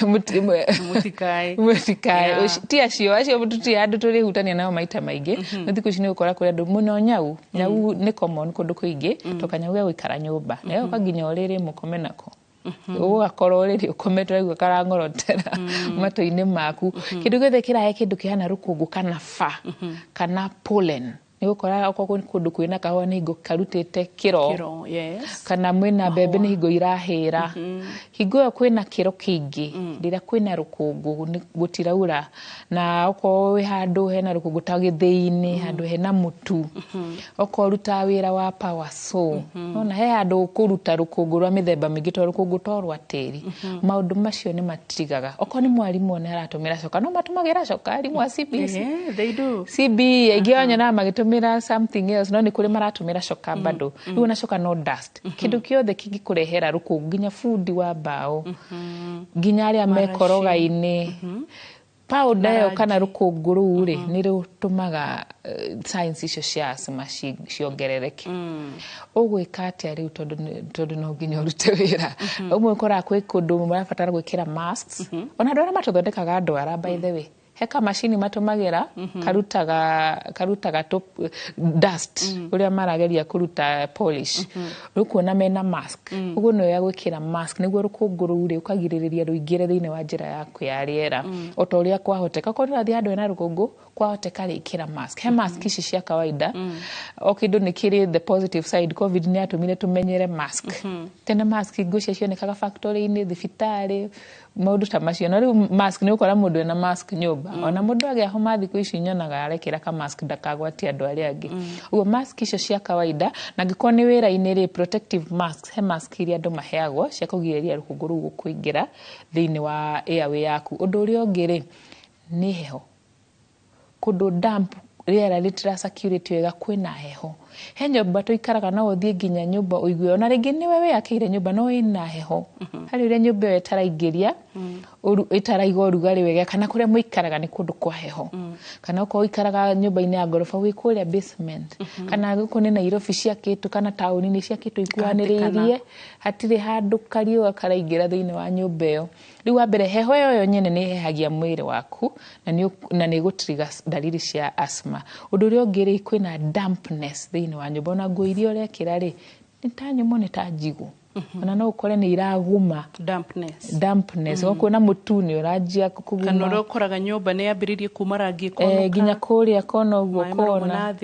Mũtikaĩ. Mũtikaĩ. Ti acio, acio tũtirĩ andũ tũrĩhutania nao maita maingĩ. No thikũ ici nĩ ũgũkora kũrĩ andũ mũno nyau. Nyau nĩ common kũndũ kũingĩ, to kanyau ge gũikara nyũmba. Na ĩgoka nginya ũrĩrĩ mũkome nako. Ũgakorwo rĩrĩ ũkomete ũraigua karang'orotera matũ-inĩ maku. Kĩndũ gĩothe kĩrahe kĩndũ kĩhana rũkũngũ kana fa kana pollen, nĩ ũgũkora okorwo nĩ kũndũ kwĩna kahũa nĩ hingo karutĩte kĩro, kana mwĩna mbembe nĩ hingo irahĩra. Hingo ĩyo kwĩna kĩro kĩingĩ, rĩrĩa kwĩna rũkũngũ gũtiraura, na okorwo wĩ handũ hena rũkũngũ ta gĩthĩi-inĩ, handũ hena mũtu, okorwo ũrutaga wĩra wa power saw, nona he handũ ũkũruta rũkũngũ rwa mĩthemba mĩingĩ to rũkũngũ to rwa tĩri. Maũndũ macio nĩ matirigaga. Okorwo nĩ mwarimũ nĩ aratũmĩra coka, no matũmagĩra coka arimũ a CBC. They do. CBE aingĩ ao nyonaga magĩtũmĩra something else, no nĩ kũrĩ maratũmĩra coka bado. Rĩu ona coka no dust. Kĩndũ kĩothe kĩngĩkũrehera rũkũngũ, nginya bundi wa mbaũ, nginya arĩa mekoroga-inĩ, powder ĩyo kana rũkũngũ rũu rĩ nĩ rũtũmaga signs icio cia asthma ciongerereke. Ũgwĩka atĩa rĩu tondũ no nginya ũrute wĩra? Ũmwe ũkoraga kwĩ kũndũ marabatara gwĩkĩra masks. Ona andũ arĩa matũthondekaga ndwara, by the way, he kamacini matũmagĩra karutaga dust ũrĩa marageria kũruta polish. Rĩu kuona mena mask, ũguo nĩ wega gwĩkĩra mask nĩguo rũkũngũ rũu rĩ ũkagirĩrĩria rũingĩre thĩinĩ wa njĩra yaku ya rĩera o ta ũrĩa kwahoteka. Okorwo nĩ ũrathiĩ handũ hena rũkũngũ, kwahoteka rĩ ĩkĩra mask. He mask ici cia kawaida, o kĩndũ nĩ kĩrĩ the positive side. Covid nĩ yatũmire tũmenyere mask. Tene mask ngũcia cionekaga factory-inĩ, thibitarĩ, maũndũ ta macio. No rĩu mask nĩ ũkora mũndũ ena mask nyũmba. Ona mũndũ agĩa homa thikũ ici nyonaga arekĩra ka mask ndakagwatie andũ arĩa angĩ. Ũguo mask icio cia kawaida, na angĩkorwo nĩ wĩra-inĩ rĩ, protective masks, he mask iria andũ maheagwo cia kũgirĩrĩria rũkũngũ rũu gũkũingĩra thĩinĩ wa airway yaku. Ũndũ ũrĩa ũngĩ rĩ, nĩ heho. Kũndũ damp, rĩera rĩtira circulate wega, kwĩna heho. He nyũmba tũikaraga no ũthiĩ nginya nyũmba ũigue ona rĩngĩ nĩwe wĩakĩire nyũmba no ĩna heho, harĩ ũrĩa nyũmba ĩyo ĩtaraingĩria ĩtaraiga ũrugarĩ wega, kana kũrĩa mũikaraga nĩ kũndũ kwa heho, kana okorwo ũikaraga nyũmba-inĩ ya ngoroba wĩ kũrĩa basement, kana gũkũ nĩ Nairobi ciakĩtwo kana taũni-inĩ ciakĩtwo ikuhanĩrĩirie, hatirĩ handũ kariũa karaingĩra thĩinĩ wa nyũmba ĩyo. Rĩu wa mbere heho ĩyo yo nyene nĩ ĩhehagia mwĩrĩ waku na nĩ ĩgũtrigger dalili cia asthma. Ũndũ ũrĩa ũngĩ rĩ, kwĩna dampness thĩinĩ wa nyũmba, ona nguo iria ũrekĩra rĩ nĩ ta nyũmũ nĩ ta njigũ, ona no ũkore nĩ iraguma dampness, ũkuona mũtu nĩ ũranjia kũguma, kana ũrĩa ũkoraga nyũmba nĩ yambĩrĩirie kuma rangi ĩkonoka nginya kũrĩa kona ũguo kona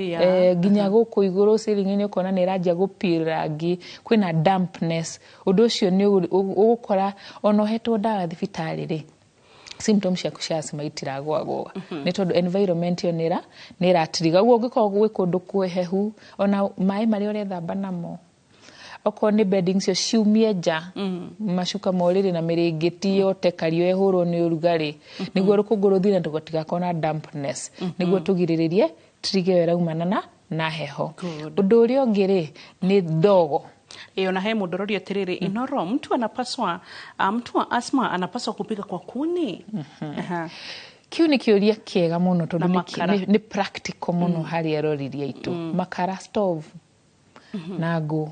nginya gũkũ igũrũ ceiling-inĩ ũkona nĩ ĩranjia gũpeel rangi, kwĩna dampness. Ũndũ ũcio nĩ ũgũkora ona ũhetwo ndawa thibitarĩ rĩ, symptoms ciaku cia asthma itiragwagwa nĩ tondũ environment ĩyo nĩ ĩratiriga. Ũguo ũngĩkorwo gwĩ kũndũ kwĩhehu, ona maĩ marĩa ũrethamba namo, okorwo nĩ bedding cio ciumie nja, macuka ma ũrĩrĩ na mĩrĩngĩti yote kario ĩhũrwo nĩ ũrugarĩ, nĩguo rũkũngũ rũthire na tũtigakorwo na dampness, nĩguo tũgirĩrĩrie trigger ĩyo ĩraumana na heho. Ũndũ ũrĩa ũngĩ rĩ nĩ ndogo. Ona he mũndũ ũroria atĩrĩrĩ, Inoro, mtu anapaswa mtu wa asthma anapaswa kupika kwa kuni? Kiu nĩ kĩũria kĩega mũno tondũ nĩ practical mũno harĩ eroreri aitũ. Makara stove na ngũ,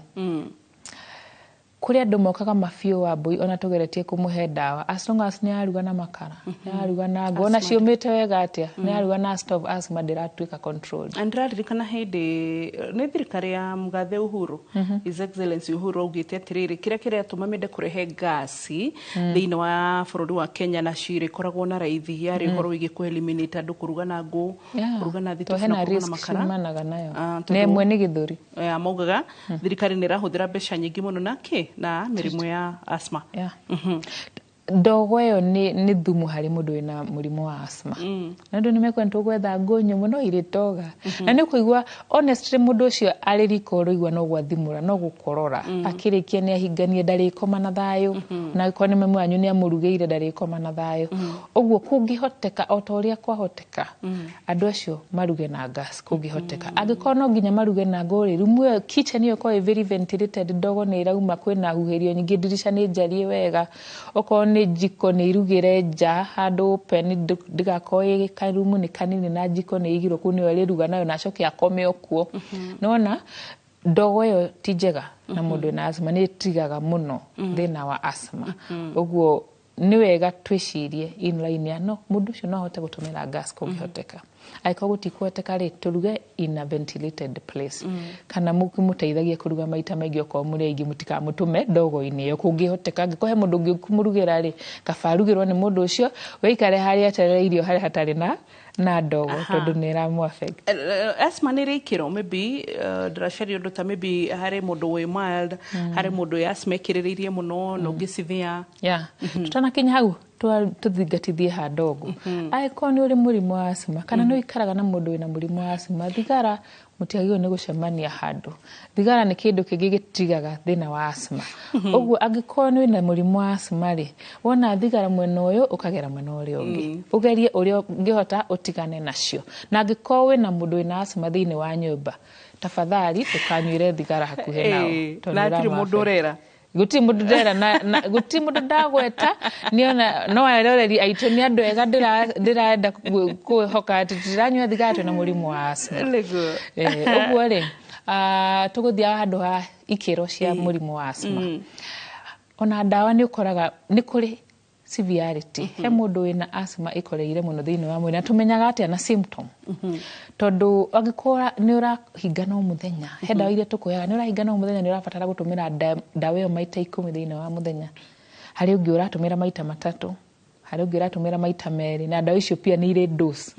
kũrĩ andũ mokaga mabiũ wa mbũi ona tũgeretie kũmũhe ndawa, as long as nĩ aruga na makara, nĩ aruga na ngũ, ona ciũmĩte wega atĩa, nĩ aruga na stove, asthma ndĩratuĩka controlled. Ndĩraririkana hĩndĩ nĩ thirikari ya Mũgathe Uhuru, His Excellency Uhuru augĩte atĩrĩrĩ, kĩrĩa kĩratũma mende kũrehe ngasi thĩinĩ wa bũrũri wa Kenya na cirĩkoragwo na raithi yarĩ ũhoro wĩgiĩ kũ eliminate andũ kũruga na ngũ, kũruga na thitobu na kũruga na makara. Na ĩmwe nĩ gĩthũri. Maugaga thirikari nĩ ĩrahũthĩra mbeca nyingĩ mũno nake na mĩrimũ ya asthma. Ndogo ĩyo nĩ thumu harĩ mũndũ wĩna mũrimũ wa asthma. Na andũ nĩ mekwenda tũgwetha ngũ nyũmũ no irĩ toga. Na nĩ ũkũigua honestly mũndũ ũcio arĩ riko ũraigua no gwathimũra no gũkorora, akĩrĩkia nĩ ahinganie ndarĩkoma na thayũ, na angĩkorwo nĩ mami wanyu nĩ amũrugĩire ndarĩkoma na thayũ. Ũguo kũngĩhoteka o ta ũrĩa kwahoteka andũ acio maruge na gas kũngĩhoteka. Angĩkorwo no nginya maruge na ngũ rĩ, rumu ĩyo kitchen ĩyo ĩkorwo ĩ very ventilated, ndogo nĩ ĩrauma, kwĩna huhĩrio nyingĩ, ndirica nĩ njariĩ wega, okorwo nĩ jiko nĩ irugĩre nja handũ open, ndĩgakorwo ĩ karumu nĩ kanini na jiko nĩ ĩigirwo kũu nĩyo ĩrĩruga nayo na acoke akome o kuo. Nĩwona ndogo ĩyo ti njega na mũndũ wĩna asthma, nĩ ĩtigaga mũno thĩna wa asthma. Ũguo nĩ wega twĩcirie inline ya no mũndũ ũcio no ahote gũtũmĩra gas kũngĩhoteka. Angĩkorwo gũtikũhoteka rĩ, tũruge in a ventilated place, kana mũkĩmũteithagie kũruga maita maingĩ, okorwo mũrĩ aingĩ mũtikamũtũme ndogo-inĩ ĩyo kũngĩhoteka. Angĩkorwo he mũndũ ũngĩ kũmũrugĩra rĩ, kaba arugĩrwo nĩ mũndũ ũcio, wĩikare harĩa eterere irio harĩa hatarĩ na ndogo tondũ nĩ ĩramũ affect. Asthma nĩ ĩrĩ ikĩro, maybe ndĩracaria ũndũ ta maybe harĩ mũndũ wĩ mild, harĩ mũndũ wĩ asthma ĩkĩrĩrĩirie mũno na ũngĩ severe. Tũtanakinya hau tũthingatithie ha ndogo. Angĩkorwo nĩ ũrĩ mũrimũ wa asthma kana nĩ ũikaraga na mũndũ wĩna mũrimũ wa asthma, thigara mũtiagĩrĩirwo nĩ gũcemania handũ. Thigara nĩ kĩndũ kĩngĩ gĩtigaga thĩna wa asthma. Ũguo angĩkorwo nĩ wĩna mũrimũ wa asthma rĩ, wona thigara mwena ũyũ ũkagera mwena ũrĩa ũngĩ, ũgerie ũrĩa ũngĩhota ũtigane nacio. Na angĩkorwo wĩna mũndũ wĩna asthma thĩinĩ wa nyũmba, tafadhali ndũkanyuĩre thigara hakuhĩ nao, na hatirĩ mũndũ ũrera. Gũtirĩ mũndũ ndera na gũtirĩ mũndũ ndagweta, nĩona no eroreri aitũ nĩ andũ ega ndĩrenda kwĩhoka atĩ tũtiranyua thigara twĩna mũrimũ wa asthma. Ũguo rĩ, tũgũthiaga handũ ha ikĩro cia mũrimũ wa asthma. Ona ndawa nĩ ũkoraga nĩ kũrĩ severity. He mũndũ wĩna asthma ĩkoreire mũno thĩinĩ wa mwĩrĩ, na tũmenyaga atĩa na symptom? Tondũ angĩkorwo nĩ ũrahingana o mũthenya, he ndawa iria tũkũheaga, nĩ ũrahingana o mũthenya, nĩ ũrabatara gũtũmĩra ndawa ĩyo maita 10 thĩinĩ wa mũthenya. Harĩ ũngĩ ũratũmĩra maita 3, harĩ ũngĩ ũratũmĩra maita 2, na ndawa icio pia nĩ irĩ dose.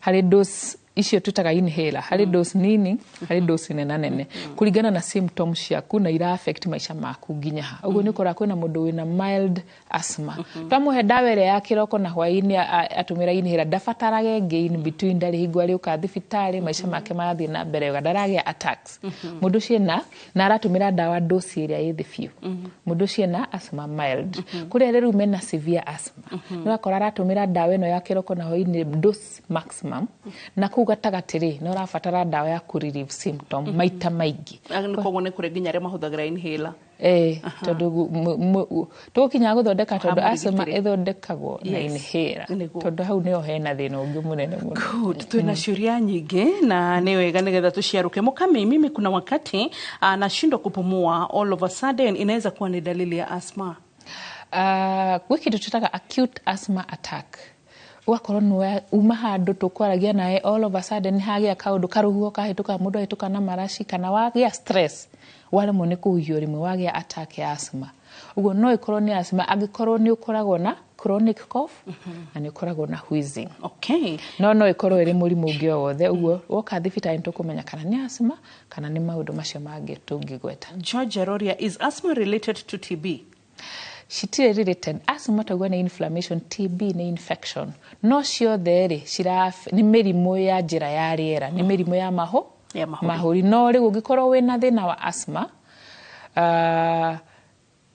Harĩ dose icio tũtaga inhaler, harĩ dose nini, harĩ dose nene nene, kũringana na symptoms ciaku na ira affect maica maku nginya ha. Ũguo nĩ ũkoraga kwĩna mũndũ wĩna mild asthma, twamũhe ndawa ĩrĩa ya kĩroko na hwaĩ-inĩ atũmĩra inhaler, ndabataraga ĩngĩ in between, ndarĩ hingo arĩũka thibitarĩ, maica make marathiĩ na mbere wega, ndaragĩa attacks. Mũndũ ũcio ena na aratũmĩra ndawa dose ĩrĩa ĩ thĩ biũ, mũndũ ũcio ena asthma mild. Kũrĩ arĩa rĩu mena severe asthma, nĩ ũrakora aratũmĩra ndawa ĩno ya kĩroko na hwaĩ-inĩ dose maximum, na kũu gatagatĩ rĩ nĩ ũrabatara ndawa ya kũ relieve symptom maita maingĩ. Koguo nĩ kũrĩ nginya arĩa mahũthagĩra inhaler. Tondũ tũgũkinya gũthondeka tondũ asthma ĩthondekagwo na inhaler, tondũ hau nĩho hena thĩna ũngĩ mũnene mũno. Good. Twĩna ciũria nyingĩ na nĩ wega nĩgetha tũciarũke. Mũkami, mimi kuna wakati nashindwa kupumua all of a sudden, inaweza kuwa ni dalili ya asthma? Gwĩ kĩndũ twĩtaga acute asthma attack. Ũgakorwo nĩ uma handũ tũkwaragia nawe, all of a sudden hagĩa kaũndũ karũhuho kahĩtũka, mũndũ ahĩtũka na maraci, kana wagĩa stress, waremwo nĩ kũhuhia rĩmwe, wagĩa attack ya asthma. Ũguo no ĩkorwo nĩ asthma angĩkorwo nĩ ũkoragwo na chronic cough na nĩ ũkoragwo na wheezing. No ĩkorwo ĩrĩ mũrimũ ũngĩ o wothe. Ũguo woka thibitarĩ nĩ tũkũmenya kana nĩ asthma kana nĩ maũndũ macio mangĩ tũngĩgweta. George Aroria, is asthma related to TB? Citirĩ related. Asthma tauga nĩ inflammation, TB nĩ infection. No ciothe rĩ nĩ mĩrimũ ya njĩra ya rĩera, nĩ mĩrimũ ya mahũri. No rĩu ũngĩkorwo wĩna thĩna wa asthma,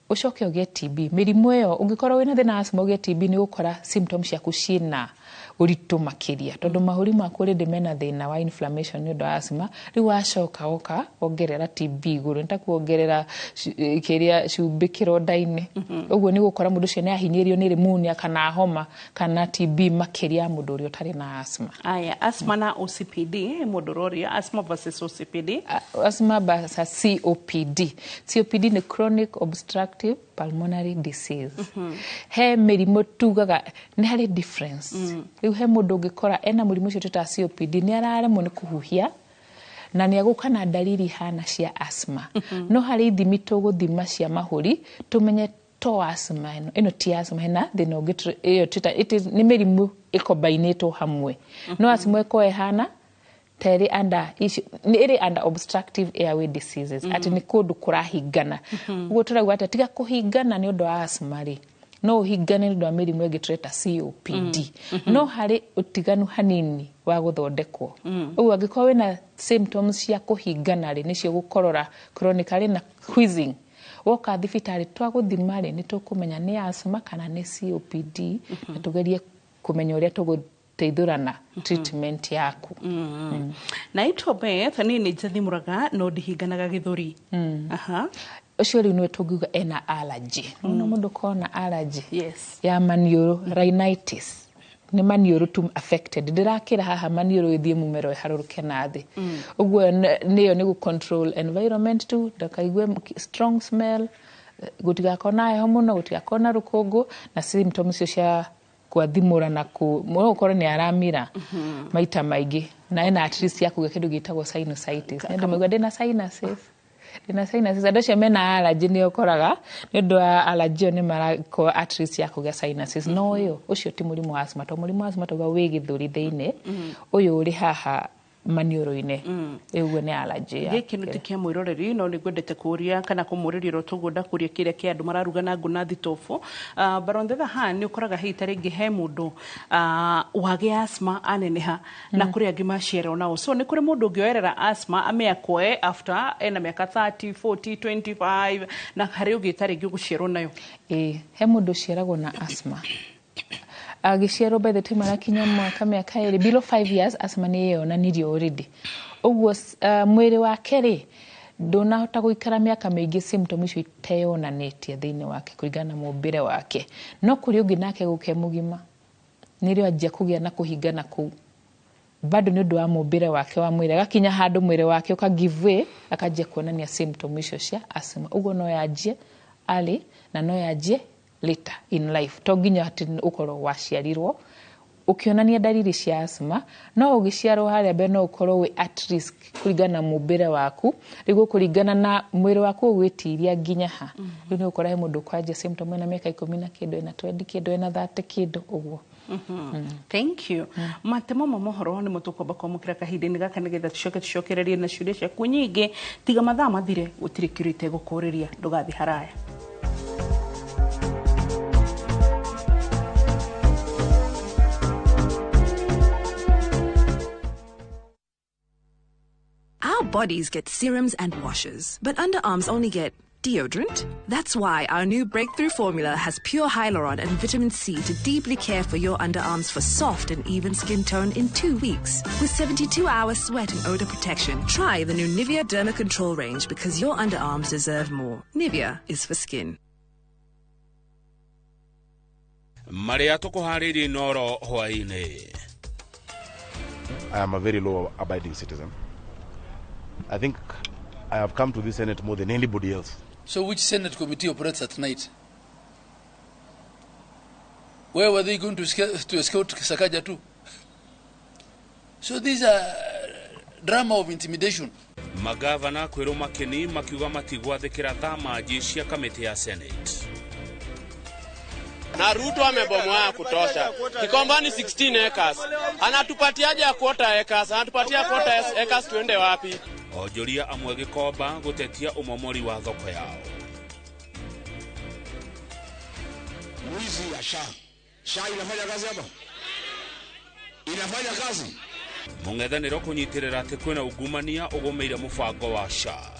ũcoke ũgĩe TB, mĩrimũ ĩyo ũngĩkorwo wĩna thĩna wa asthma ũgĩe TB, nĩ ũgũkora symptoms ciaku ciĩna ũritũ makĩria, tondũ mahũri maku already mena thĩna wa inflammation nĩ ũndũ wa asthma. Rĩu wacoka woka wongerera TB igũrũ, nĩ ta kuongerera kĩrĩa cumbĩ kĩronda-inĩ. Ũguo nĩ ũgũkora mũndũ ũcio nĩ ahinyĩrĩrio nĩ pneumonia kana homa kana TB makĩria ya mũndũ ũrĩa ũtarĩ na asthma. Aya, asthma na OCPD, mũndũ ũroria asthma versus OCPD. Asthma versus COPD. COPD nĩ chronic obstructive pulmonary disease. He mĩrimũ tugaga nĩ harĩ difference. Rĩu he mũndũ ũngĩkora ena mũrimũ ũcio twĩtaga COPD, nĩ araremwo nĩ kũhuhia na nĩ agũka na dalili hana cia asthma. No harĩ ithimi tũgũthima cia mahũri tũmenye to asthma ĩno ti asthma, hena thĩna ũngĩ ĩyo twĩta nĩ mĩrimũ ĩkombainĩtwo hamwe. No asthma ĩkorwo ĩhana ta ĩrĩ under nĩ ĩrĩ under obstructive airway diseases, atĩ nĩ kũndũ kũrahingana. Ũguo tũrauga atĩ tiga kũhingana nĩ ũndũ wa asthma rĩ, no ũhingane nĩ ũndũ wa mĩrimũ ĩngĩ tũreta COPD. No harĩ ũtiganu hanini wa gũthondekwo. Ũguo angĩkorwo wĩna symptoms cia kũhingana rĩ, nĩcio gũkorora chronically na wheezing, woka thibitarĩ twagũthima rĩ, nĩ tũkũmenya nĩ asthma kana nĩ COPD, na tũgerie kũmenya ũrĩa tũgũteithũrana treatment yaku. Naitwo Beth, niĩ nĩ njathimũraga no ndihinganaga gĩthũri. Ũcio rĩu nĩwe tũngiuga ena allergy. No mũndũ ũkorwo na allergy ya maniũrũ, rhinitis. Nĩ maniũrũ tu affected. Ndĩrakĩra haha maniũrũ ĩthiĩ mũmero ĩharũrũke na thĩ. Ũguo nĩyo nĩ gũ control environment tu, ndakaigue strong smell, gũtigakorwo na heho mũno, gũtigakorwo na rũkũngũ, na symptoms icio cia gwathimũra na no ũkorwo nĩ aramira maita maingĩ, na ena at least ya kũgĩa kĩndũ gĩtagwo sinusitis. Nĩ andũ mauga ndĩna sinuses. Ndĩna sinuses. Andũ acio mena allergy nĩ ũkoraga nĩ ũndũ wa allergy ĩyo nĩ marakorwo at least ya kũgĩa sinuses. No ũyũ ũcio ti mũrimũ wa asthma, tondũ mũrimũ wa asthma tauga wĩ gĩthũri thĩinĩ, ũyũ ũrĩ haha maniũrũ-inĩ. Ũguo nĩ allergy ya Gĩkĩ nĩ ti kĩa mwĩroreri, no nĩ ngwendete kũũria kana kũmũrĩria ũrĩa tũgũnda kũria kĩrĩa kĩa andũ mararuga na ngũ na thitobu. But on the other hand, nĩ ũkoraga hihi ta rĩngĩ he mũndũ wagĩa asthma aneneha na kũrĩ angĩ maciarwo nao. So nĩ kũrĩ mũndũ ũngĩoerera asthma amĩakwae after ena mĩaka 30, 40, 25, na harĩ ũngĩ ta rĩngĩ ũgũciarwo nayo. He mũndũ ũciaragwo na asthma. Agĩciarwo by the time arakinya mwaka mĩaka ĩrĩ, below 5 years asthma nĩ yonanirio already. Ũguo mwĩrĩ wake rĩ ndũnahota gũikara mĩaka mĩingĩ symptom icio iteyonanĩtie thĩinĩ wake kũringana na mũmbĩre wake. No kũrĩ ũngĩ nake gũke mũgima nĩrĩo anjia kũgĩa na kũhingana kũu, bado nĩ ũndũ wa mũmbĩre wake wa mwĩrĩ, agakinya handũ mwĩrĩ wake ũka give way, akanjia kuonania symptom icio cia asthma. Ũguo no yanjie early na no yanjie later in life. To nginya atĩ ũkorwo waciarirwo ũkĩonania dalili cia asthma, no ũgĩciarwo harĩa mbere no ũkorwo wĩ at risk kũringana na mũmbĩre waku, rĩu kũringana na mwĩrĩ waku ũgwĩtiria nginya ha. Rĩu nĩ ũkora he mũndũ ũkwanjia symptom ena mĩaka 10 na kĩndũ, ena 20 kĩndũ, ena 30 kĩndũ ũguo. Thank you. Matemo ma mohoro nĩ mũtũkwamba kwamũkĩra kahinda-inĩ gaka nĩgetha tũcoke tũcokererie na ciũria ciaku nyingĩ. Tiga mathaa mathire, gũtirĩ kĩũria itegũkũũrĩria, ndũgathiĩ haraya. Our bodies get serums and washes, but underarms only get Deodorant? That's why our new breakthrough formula has pure hyaluron and vitamin C to deeply care for your underarms for soft and even skin tone in 2 weeks. With 72-hour sweat and odor protection, try the new Nivea Derma Control range because your underarms deserve more. Nivea is for skin. Marĩa tũkũharĩirie Inoro hwaĩ-inĩ. I am a very law-abiding citizen. I think I have come to this Senate more than anybody else. So which Senate committee operates at night? Where were they going to escort Sakaja to? So these are drama of intimidation. Magavana kwĩrwo makeni makiuga matigwathĩkĩra thama cia kamĩtĩ ya Senate. Na Ruto amebomoa ya kutosha. Kikombani 16 acres. Anatupatiaje ya quarter acres? Anatupatia quarter acres tuende wapi? Onjoria amwe Gĩkomba gũtetia ũmomori wa thoko yao. Mwizi ya SHA. SHA inafanya kazi hapa? Inafanya kazi? Mũng'ethanĩro kũnyitĩrĩra atĩ kwĩna ungumania ũgũmĩire mũbango wa SHA.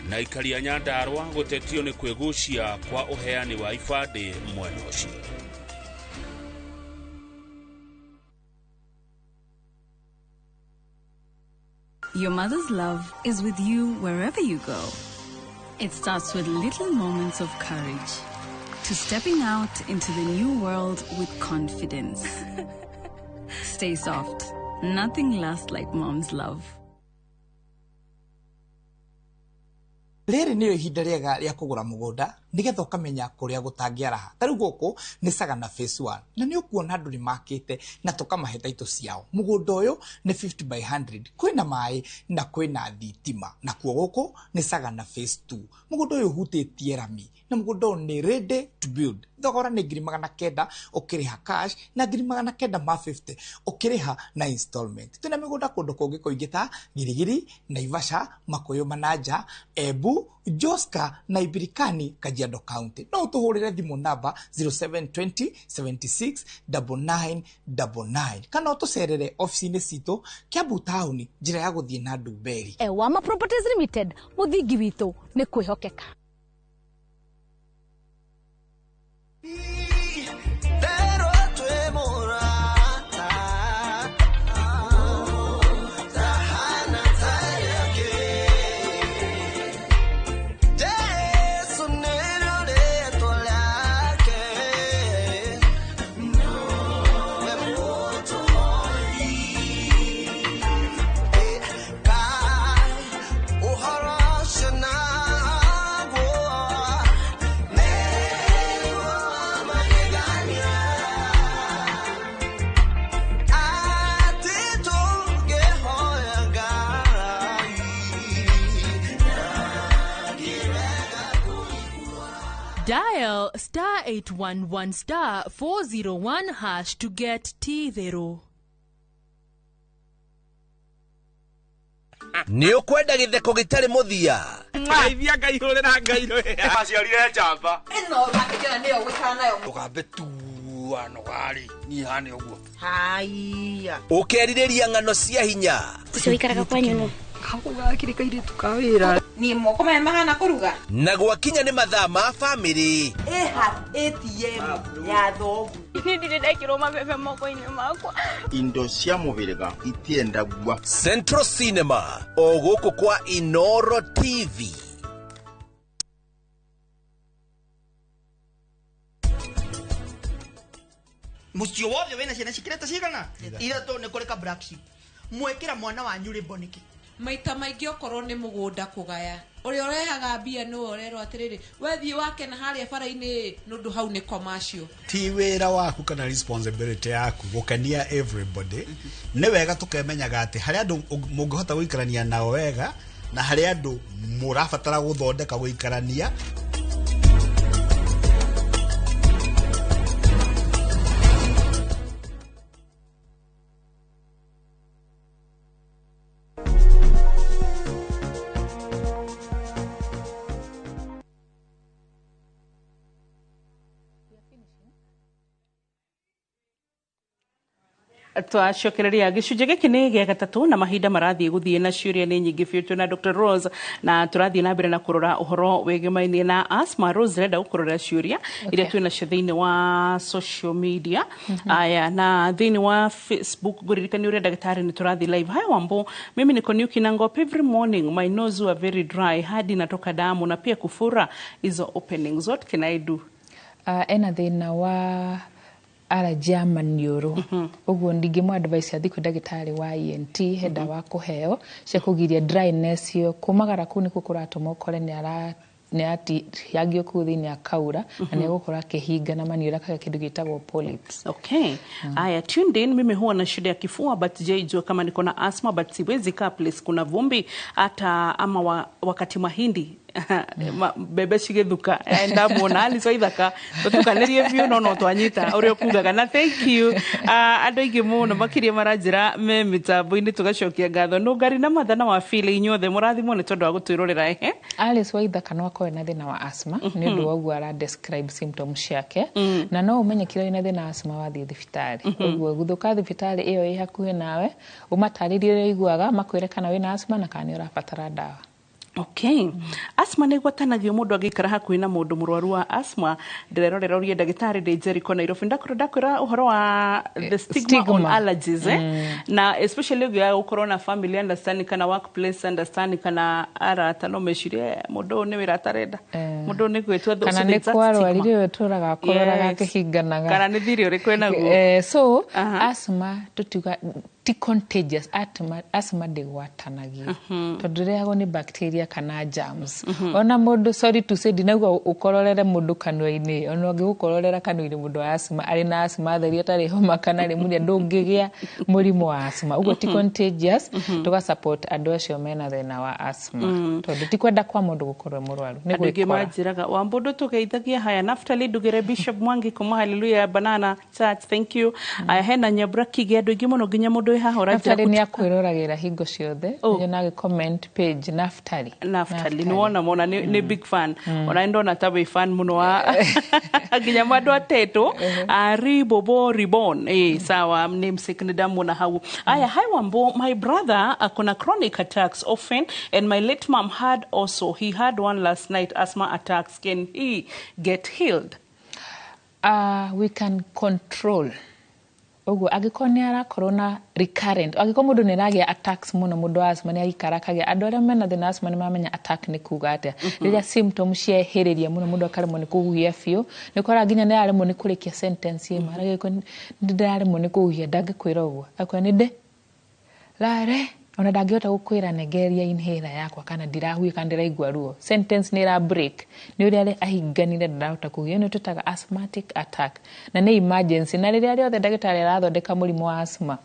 Na aikari a Nyandarua gũtetio nĩ kwĩgucia kwa ũheani wa ibandĩ mwena ũcio. Your mother's love is with you wherever you go. It starts with little moments of courage, to stepping out into the new world with confidence. Stay soft. Nothing lasts like mom's love. Rĩrĩ nĩrĩo ihinda rĩega rĩa kũgũra mũgũnda nĩgetha ũkamenya kũrĩa gũtangĩaraha. Ta rĩu gũkũ nĩ Sagana Phase 1 na nĩ ũkuona andũ nĩ makĩte na tũkamahe taitũ ciao. Mũgũnda ũyũ nĩ 50 by 100, kwĩna maĩ na kwĩna thitima. Nakuo gũkũ nĩ Sagana Phase 2. Mũgũnda ũyũ ũhutĩtie rami na mũgũnda ũyũ nĩ ready to build. Thogora nĩ 900,000 ũkĩrĩha cash na 950 ũkĩrĩha na installment. Twĩna mĩgũnda kũndũ kũngĩ kũingĩ ta Girigiri, Naivasha, Makuyu Manaja, Embu, Joska na Ibirikani, Kajiado County. No ũtũhũrĩre thimũ namba 0720 76 9999 kana ũtũcerere ofici-inĩ citũ Kiambu taũni njĩra ya gũthiĩ na Ndumberi. Ewama Properties Limited, mũthingi witũ nĩ kwĩhokeka. Dial star 811 star 401 hash to get T0. Nĩ ũkwenda gĩtheko gĩtarĩ mũthia. Ngeithia Ngai hũrĩra Ngai rĩ. Aciarire njamba. Ĩno ũrakĩkĩra nĩyo ũgũikara nayo. Ndũkambe tua nogarĩ niĩ hane ũguo. Haiya. Ũkerirĩria ng'ano cia hinya. Ũcio ũikaraga kwanyu nũ? Gakĩrĩ kairĩtu ka wĩra. Niĩ moko maya mahana kũruga. Na gwakinya nĩ mathaa ma bamĩrĩ. Ĩha ATM ya thoguo. Niĩ ndirĩ ndekĩrwo mabebe moko-inĩ makwa. Indo cia mũhĩrĩga itiendagua. Central Cinema o gũkũ kwa Inoro TV. Mũciĩ wothe wĩna ciana cikĩrĩte cigana? Ithatũ nĩ kũrĩ ka black sheep. Mwekĩra mwana wanyu rĩmbo nĩkĩ? Maita maingĩ okorwo nĩ mũgũnda kũgaya ũrĩa ũrehaga mbia nĩwe ũrerwo atĩrĩrĩ wethiĩ wake na harĩa bara-inĩ nĩ ũndũ hau nĩ commercial. Ti wĩra waku kana responsibility yaku gũkenia everybody. Nĩ wega tũkemenyaga atĩ harĩ andũ mũngĩhota gũikarania nao wega na harĩ andũ mũrabatara gũthondeka gũikarania. Twacokereria gĩcunjĩ gĩkĩ nĩ gĩa gatatũ na mahinda marathiĩ gũthiĩ na ciũria nĩ nyingĩ biũ. Twĩna Dr. Rose na tũrathiĩ na mbere na kũrora ũhoro wĩgĩmainie na asthma. Rose, ndĩrenda gũkũrorera ciũria iria twĩ nacio thĩinĩ wa social media. Aya, na thĩinĩ wa Facebook ngũririkania ũrĩa ndagĩtarĩ nĩ tũrathiĩ live. Hi Wambo, mimi niko Nyuki na Ngop. Every morning my nose were very dry hadi natoka damu na pia kufura hizo openings. What can I do? Ena thĩna wa allergy ya maniũrũ, ũguo ndingĩmũ advice athiĩ kwĩ ndagĩtarĩ wa ENT. He ndawa kũheo cia kũgiria dryness ĩyo kũmagara kũu nĩkuo kũratũma ũkore nĩ ara nĩ atihangio kũu thĩinĩ akaura na nĩ egũkorwo akĩhinga na maniũrũ akagĩa kĩndũ gĩtagwo polyps. Okay. Aya, tuned in. Mimi huwa na shida ya kifua but sijaijua kama niko na asthma, but siwezi kaa place kuna vumbi hata ama wakati mahindi mbembe cigĩthuka. Ndamuona Alice Waithaka tũtukanĩrie biũ no twanyita ũrĩa ũkugaga na thank you. Ah, andũ aingĩ mũno makĩria maranjĩra me mĩtambo-inĩ, tũgacokia ngatho nũngari na mathana wa bili inyuothe mũrathimwo nĩ tondũ wa gũtwĩrorera ehe. Alice Waithaka no akorwo na thĩna wa asthma nĩ ũndũ wa ũguo ara describe symptoms ciake, na no ũmenye kĩrĩa wĩna thĩna wa asthma wathiĩ thibitarĩ. Ũguo gũthũka thibitarĩ ĩyo ĩ hakuhĩ nawe, ũmatarĩrie ũrĩa ũiguaga, makwĩre kana wĩna asthma na kana nĩ ũrabatara ndawa. Okay. Asthma nĩ ĩgwatanagio mũndũ angĩikara hakuhĩ na mũndũ mũrwaru wa asthma? Ndĩrerorera ũrie ndagĩtarĩ ndĩ Jericho Nairobi. Ndakorwo ndakwĩra ũhoro wa the stigma, on Stigma. allergies, eh? Na especially ũngĩaga gũkorwo na family understanding kana workplace understanding kana arata, no mecirie mũndũ ũyũ nĩ wĩra atarenda, mũndũ ũyũ nĩ gwĩtua. Kana nĩ kwarwarire ũyũ tũraga akororaga akĩhinganaga. Kana nĩ thirĩ ũrĩkũ enaguo. So asthma tũtiuga ti contagious. Asthma ndĩgwatanagio tondũ ĩrehagwo nĩ bacteria kana germs. Ona mũndũ, sorry to say, ndinauga ũkororere mũndũ kanua-inĩ, ona ũngĩgũkororera kanua-inĩ mũndũ wa asthma arĩ na asthma theri atarĩ homa kana pneumonia, ndũngĩgĩa mũrimũ wa asthma. Ũguo ti contagious. Tũga support andũ acio mena thĩna wa asthma tondũ ti kwenda kwa mũndũ gũkorwo e mũrwaru, nĩ Andũ aingĩ gwĩkora. Manjĩraga Wambũndũ tũgeithagia. Haya, Naftali Ndugire, Bishop Mwangi kuma Hallelujah Banana Church, thank you. Aya, hena Nyambura Kige, andũ aingĩ mũno nginya mũndũ wĩ haha ũranjĩra. Naftali nĩ akwĩroragĩra hingo ciothe. Nyonaga comment page Naftali. Naftali nĩ wona mona nĩ big fan. Ona nĩ ndona ta wĩ fan mũno wa nginya andũ atetũ Ribobo Ribon, eh, sawa, namesake nĩ ndamuona hau. Aya, hi Wambo, my brother akona chronic attacks often and my late mom had also. He had one last night, asthma attacks. Can he get healed? We can control. Ũguo angĩkorwo nĩ arakorwo na recurrent, angĩkorwo mũndũ nĩ aragĩa attacks mũno, mũndũ wa asthma nĩ araikara akagĩa. Andũ arĩa mena thĩna wa asthma nĩ mamenya attack nĩ kuga atĩa. Rĩrĩa symptoms ciehĩrĩria mũno, mũndũ akaremwo nĩ kũhuhia biũ, nĩ ũkoraga nginya nĩ araremwo nĩ kũrĩkia sentence ĩmwe, aragĩkwo nĩ ndĩraremwo nĩ kũhuhia, ndangĩkwĩra ũguo, akwĩra nĩ ndĩ rare, ona ndangĩhota gũkwĩra nengereria inhaler yakwa kana ndirahuhia kana ndĩraigua ruo. Sentence nĩ ĩra break nĩ ũrĩa ahinganire, ndarahota kũhuhia. Nĩ twĩtaga asthmatic attack na nĩ emergency. Na rĩrĩa rĩothe ndagĩtarĩ arathondeka mũrimũ wa asthma,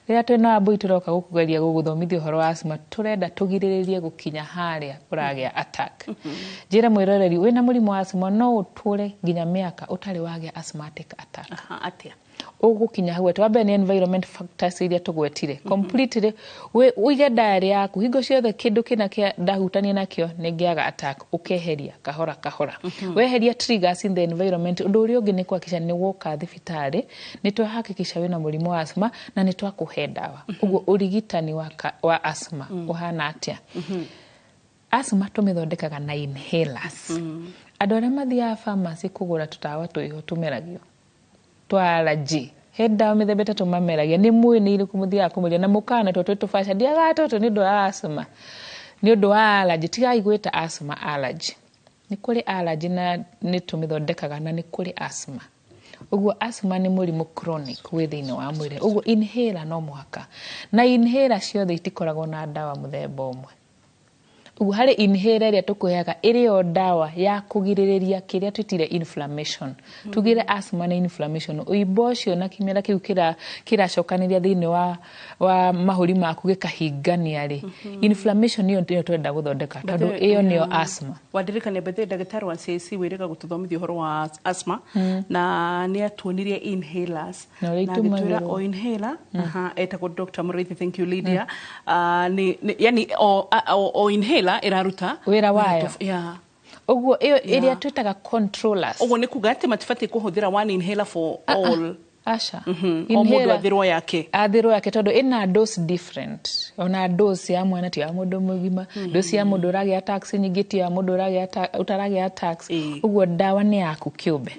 rĩrĩa twĩna Wambui tũroka gũkũgeria gũgũthomithia ũhoro wa asthma, tũrenda tũgirĩrĩrie gũkinya harĩa ũragĩa attack. Njĩre mwĩroreri, wĩna mũrimũ wa asthma no ũtũre nginya mĩaka ũtarĩ wagĩa asthmatic attack. Atĩa? Ũgũkinya hau atĩ wambere nĩ environment factors iria tũgwetire completely. Ũige diary yaku hingo ciothe, kĩndũ kĩna kĩa ndahutania nakĩo nĩ ngĩaga attack, ũkeheria kahora kahora. Weheria triggers in the environment, ũndũ ũrĩa ũngĩ nĩ kuhakikisha nĩ woka thibitarĩ, nĩ twahakikisha wĩna mũrimũ wa asthma na nĩ twakũhe ndawa. Ũguo ũrigitani wa asthma ũhana atĩa? Asthma tũmĩthondekaga na inhalers. Andũ arĩa mathiaga pharmacy kũgũra tũtawa twĩho tũmeragio twa allergy, he ndawa mĩthemba ĩtatũ mameragia, nĩ mũĩ nĩ irĩkũ mũthiaga kũmeria na mũkana tuo twĩ tũbaca, ndiaga tũtũ nĩ ũndũ wa asthma, nĩ ũndũ wa allergy. Tigai gwĩta asthma allergy. Nĩ kũrĩ allergy na nĩ tũmĩthondekaga, na nĩ kũrĩ asthma. Ũguo asthma nĩ mũrimũ chronic wĩ thĩinĩ wa mwĩrĩ. Ũguo inhaler no mũhaka, na inhaler ciothe itikoragwo na ndawa mũthemba ũmwe. Ũguo harĩ inhaler ĩrĩa tũkũheaga ĩrĩ o ndawa ya kũgirĩrĩria kĩrĩa twĩtire inflammation. Tugire asthma nĩ inflammation, ũimbo ũcio na kĩmera kĩu kĩracokanĩria thĩinĩ wa mahũri maku gĩkahingania rĩ, inflammation ĩyo nĩyo twenda gũthondeka tondũ ĩyo nĩyo asthma. Wandirikania bethe ndagĩtarĩ wa CAC wĩrĩga gũtũthomithia ũhoro wa asthma na nĩ atuonirie inhalers Na ũrĩa na agĩtwĩra itũmagĩrwo. O inhaler, aha, etagwo Dr. Muriithi. Thank you, Lydia. Ah, ni yani o inhaler ĩraruta wĩra wayo. Ũguo ĩyo ĩrĩa twĩtaga controllers. Ũguo nĩ kuga atĩ matibatiĩ kũhũthĩra one inhaler for all? Aca. O mũndũ athĩrwo yake. Athĩrwo yake tondũ ĩna dose different. Ona dose ya mwana ti ya mũndũ mũgima, dose ya mũndũ ũragĩa attacks nyingĩ ti ya mũndũ ũragĩa ũtaragĩa attacks. Ũguo ndawa nĩ yaku kĩũmbe.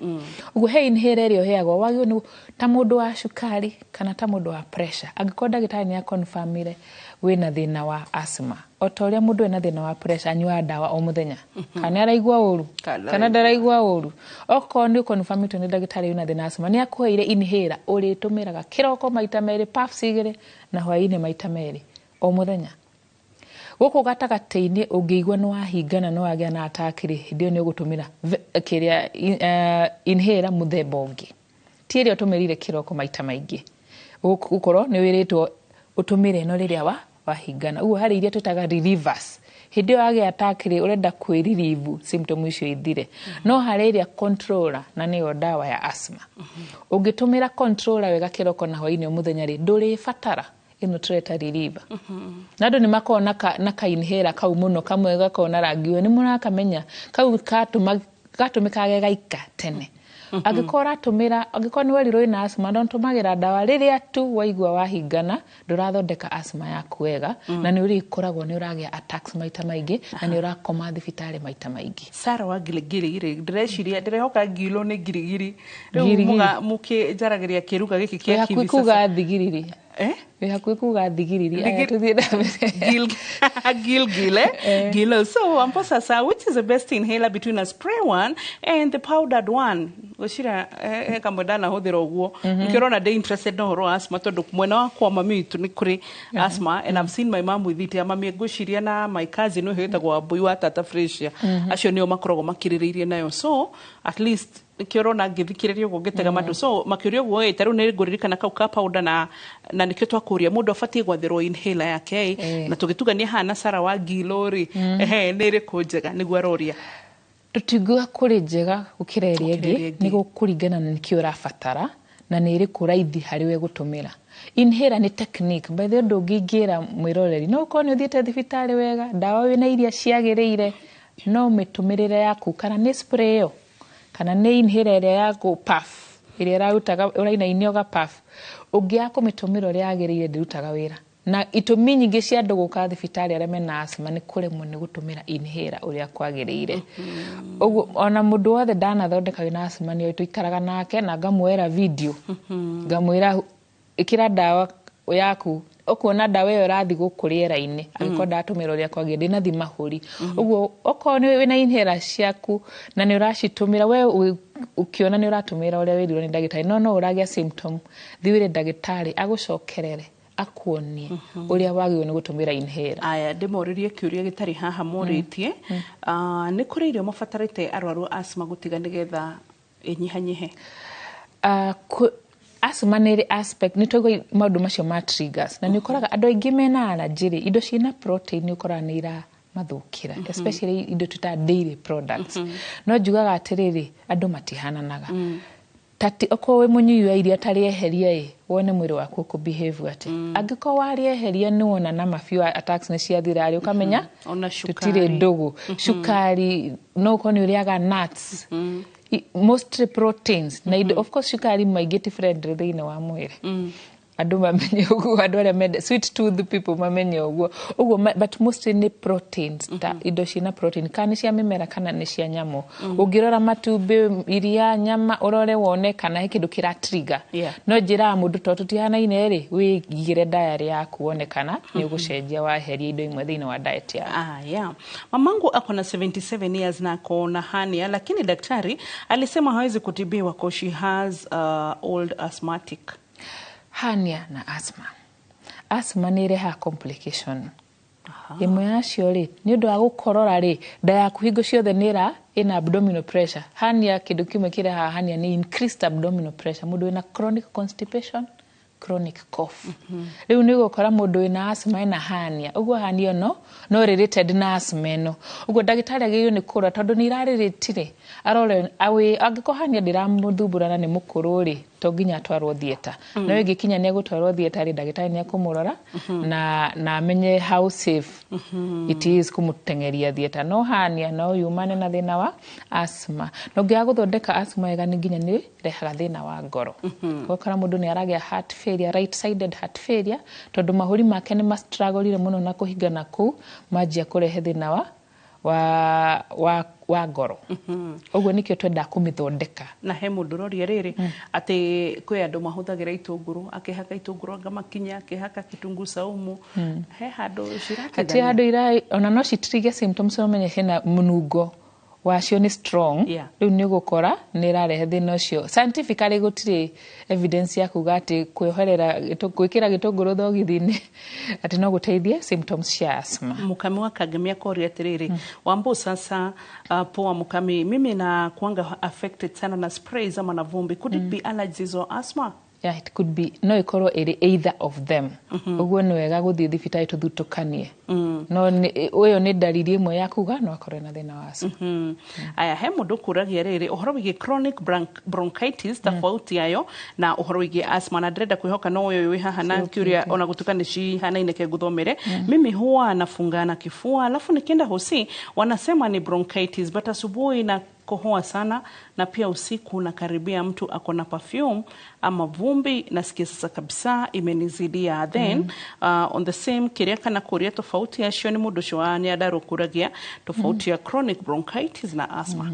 Ũguo he inhaler ĩrĩa ũheagwo wagĩrĩirwo nĩ ta mũndũ wa cukari kana ta mũndũ wa pressure. Angĩkorwo ndagĩtarĩ nĩ aconfirmire wĩna thĩna wa asthma, o ta ũrĩa mũndũ ena thĩna wa pressure anyuaga ndawa o mũthenya, kana nĩ araigua ũru kana ndaraigua ũru, okorwo nĩ ũconfirmĩtwo nĩ ndagĩtarĩ wĩna thĩna wa asthma, nĩ akũheire inhaler ũrĩtũmĩraga kĩroko maita merĩ, puffs igĩrĩ, na hwaĩ-inĩ maita merĩ o mũthenya. Gũkũ gatagatĩ-inĩ ũngĩigua nĩ wahingana nĩ wagĩa na attack rĩ, hĩndĩ ĩyo nĩ ũgũtũmĩra kĩrĩa inhaler mũthemba ũngĩ, ti ĩrĩa ũtũmĩrire kĩroko maita maingĩ, gũkorwo nĩ wĩrĩtwo ũtũmĩre ĩno rĩrĩa wahingana. Ũguo harĩ iria twĩtaga relievers, hĩndĩ ĩyo wagĩa attack rĩ, ũrenda kwĩrelieve symptom icio ithire. No harĩ ĩrĩa controller, na nĩyo ndawa ya asthma, ũngĩtũmĩra controller wega kĩroko na hwaĩ-inĩ o mũthenya rĩ, ndũrĩbatara ĩno tũreta reliever. Na andũ nĩ makoragwo na ka inhaler kau mũno, kamwe gakoragwo na rangi ũyũ, nĩ mũrakamenya kau gatũmĩkaga ge gaika tene. Angĩkorwo ũratũmĩra, angĩkorwo nĩ werirwo wĩna asthma no ũtũmagĩra ndawa rĩrĩa tu waigua wahingana, ndũrathondeka asthma yaku wega, na nĩ ũrĩkoragwo nĩ ũragĩa attacks maita maingĩ na nĩ ũrakoma thibitarĩ maita maingĩ. Sarah wa Ngiringiri rĩ, ndĩreciria ndĩrehoka ngilo nĩ ngirigiri. Rĩu mũkĩnjaragĩria kĩruga gĩkĩ kĩa Wĩ hakuhĩ kuga thigiriri. Wĩ hakuhĩ kuga thigiriri. Aya, tũthiĩ na mbere. Gil, eh? Gilo. So, ampo sasa, which is the best inhaler between a spray one and the powdered one? Gwĩciria he kamwe ndanahũthĩra ũguo. Nĩkĩo ũrona ndĩ interested na ũhoro wa asthma, tondũ mwena wakwa mami witũ nĩ kũrĩ asthma, and I've seen my mom with it. Ya mami ngwĩciria na my cousin ũyũ wĩtagwo Wambui wa tata Fresia, acio nĩo makoragwo makirĩrĩirie nayo, so at least nĩkĩo ũrona ngĩthikĩrĩria ũguo ngĩtega matũ. So makĩũria ũguo ĩ, ta rĩu nĩ ngũririkana kau ka powder, na nĩkĩo twakũria mũndũ abatiĩ gwathĩrwo inhaler yake ĩ, na tũgĩtugania haha na Sarah wa Ngilo rĩ, ehe, nĩ ĩrĩkũ njega nĩguo aroria. Tũtingiuga kũrĩ njega gũkĩra ĩrĩa Gũkĩra ĩrĩa ĩngĩ, ĩngĩ. Nĩ gũkũringana na nĩkĩ ũrabatara na nĩ ĩrĩkũ raithi harĩ we gũtũmĩra. Inhaler nĩ technique. By the way, ũndũ ũngĩ ingĩra mwĩroreri, no ũkorwo nĩ ũthiĩte thibitarĩ wega, ndawa wĩna iria ciagĩrĩire, no mĩtũmĩrĩre yaku, kana nĩ spray ĩyo kana nĩ inhaler ĩrĩa ya kũ puff, ĩrĩa ĩrarutaga ũrainainia ũga puff, ũngĩaga kũmĩtũmĩra ũrĩa yagĩrĩire ndĩrutaga wĩra. Na itũmi nyingĩ cia andũ gũka thibitarĩ arĩa mena asthma nĩ kũremwo nĩ gũtũmĩra inhaler ũrĩa kwagĩrĩire. Ũguo ona mũndũ wothe ndanathondeka wĩna asthma nĩ tũikaraga nake na ngamuoera video, ngamwĩra ĩkĩra ndawa yaku, ũkuona ndawa ĩyo ĩrathiĩ gũkũ rĩera-inĩ angĩkorwo ndatũmĩra ũrĩa kwagĩrĩire, ndĩnathi mahũri. Ũguo okorwo nĩ wĩna inhaler ciaku na nĩ ũracitũmĩra we ũkĩona nĩ ũratũmĩra ũrĩa wĩrirwo nĩ ndagĩtarĩ, no ũragĩa symptom, thiĩ wĩre ndagĩtarĩ agũcokerere akuonie ũrĩa wagĩrĩirwo nĩ gũtũmĩra inhaler. Aya, ndĩmorĩrie kĩũria gĩtarĩ haha morĩtie. Nĩ kũrĩ irio mabatarĩte arwaru a asthma gũtiga nĩgetha ĩnyihanyihe? Asthma nĩ ĩrĩ aspect, nĩ twaigua maũndũ macio ma triggers, na nĩ ũkoraga andũ aingĩ mena allergy rĩ, indo ciĩna protein nĩ ũkoraga nĩ iramathũkĩra, especially indo twĩtaga dairy products. No njugaga atĩrĩrĩ, andũ matihananaga. Tati okorwo wĩ mũnyui wa iria, ta rĩeheria ĩ, wone mwĩrĩ waku ũkũ behave atĩ. Angĩkorwo warĩeheria nĩ wona na mabiũ attacks nĩ ciathira rĩ, ũkamenya Ona tũtirĩ cukari. ndũgũ. Cukari no ũkorwo nĩ ũrĩaga nuts, mostly proteins na indo, of course cukari maingĩ ti friendly thĩinĩ wa mwĩrĩ. Andũ mamenye ũguo, andũ arĩa mende sweet tooth people mamenye ũguo ũguo, but mostly nĩ proteins, ta indo ciĩna protein, kana nĩ cia mĩmera kana nĩ cia nyamũ. Ũngĩrora matumbĩ, iria, nyama, ũrore wone kana he kĩndũ kĩra trigger. No njĩraga mũndũ, tondũ tũtihanaine rĩ, wĩigĩre diary yaku wone kana nĩ ũgũcenjia waheria indo imwe thĩinĩ wa diet yaku. Ah, yeah. Mamangu ako na 77 years na ako na hernia, lakini daktari alisema hawezi kutibiwa kwa she has old asthmatic. Hernia na asthma. Asthma nĩ ĩrehaga complication. Ĩmwe yacio rĩ, nĩ ũndũ wa gũkorora rĩ, nda yaku hingo ciothe nĩ ĩra ĩna abdominal pressure. Hernia, kĩndũ kĩmwe kĩrehaga hernia nĩ increased abdominal pressure. Mũndũ wĩna chronic constipation, Chronic cough. Rĩu nĩ ũgũkora mũndũ wĩna asthma ena hernia, ũguo hernia no related na asthma ĩno. Ũguo ndagĩtarĩ agĩrĩirwo nĩ kũrora, tondũ nĩ irarĩrĩtire, arore angĩkorwo hernia ndĩramũthumbũra na nĩ mũkũrũ rĩ, to nginya atwarwo theatre. No ĩngĩkinya nĩ egũtwarwo theatre rĩ, ndagĩtarĩ nĩ ekũmũrora na amenye how safe it is kũmũteng'eria theatre. No hernia no yumane na thĩna wa asthma, na ũngĩaga gũthondeka asthma wega, nĩ nginya nĩ rehaga thĩna wa ngoro. Ũgakora mũndũ nĩ aragĩa heart failure, right sided heart failure, tondũ mahũri make nĩ mastruggle mũno na kũhingana kũu, manjia kũrehe thĩna wa ngoro. Ũguo nĩkĩo twendaga kũmĩthondeka. Na he mũndũ ũroria rĩrĩ, atĩ kwĩ andũ mahũthagĩra itũngũrũ, akĩhaka itũngũrũ anga makinya, akĩhaka kitunguu saumu, he handũ Hatirĩ handũ ira, ona no citrige symptoms. Ũmenye hena mũnungo wacio nĩ strong. Rĩu nĩ ũgũkora nĩ ĩrarehe thĩna ũcio. Scientifically gũtirĩ evidence ya kuga atĩ kwĩoherera gwĩkĩra gĩtũngũrũ thogithi-inĩ atĩ no gũteithie symptoms cia asthma. Mukami wa Kangemi akoria atiriri, Wambo, sasa poa Mukami, mimi na kuanga affected sana na sprays ama na vumbi. Could it be allergies or asthma? Yeah, it could be, no ikorwo ĩrĩ either of them. Ũguo nĩ wega gũthiĩ thibitarĩ tũthutũkanie. No ũyũ nĩ ndariri ĩmwe ya kuga no akorwo na thĩna wa asthma. Aya, he mũndũ ũkũragia rĩrĩ, ũhoro wĩgiĩ chronic bronchitis, tofauti yayo na ũhoro wĩgiĩ asthma, na ndĩrenda kwĩhoka no ũyũ wĩ haha na kĩũria, ona gũtuĩka nĩ cihanaine, ke nguthomere. Mimi huwa nafungana kifua, alafu nikienda hosi wanasema ni bronchitis, but asubuhi na kohoa sana na pia usiku nakaribia mtu ako na perfume ama vumbi, nasikia sasa kabisa imenizidia. Then on the same kiria kana kuria tofauti yacio, nĩ mũndũ ũcio wa Nyandarua ũkũragia tofauti ya chronic bronchitis na asthma.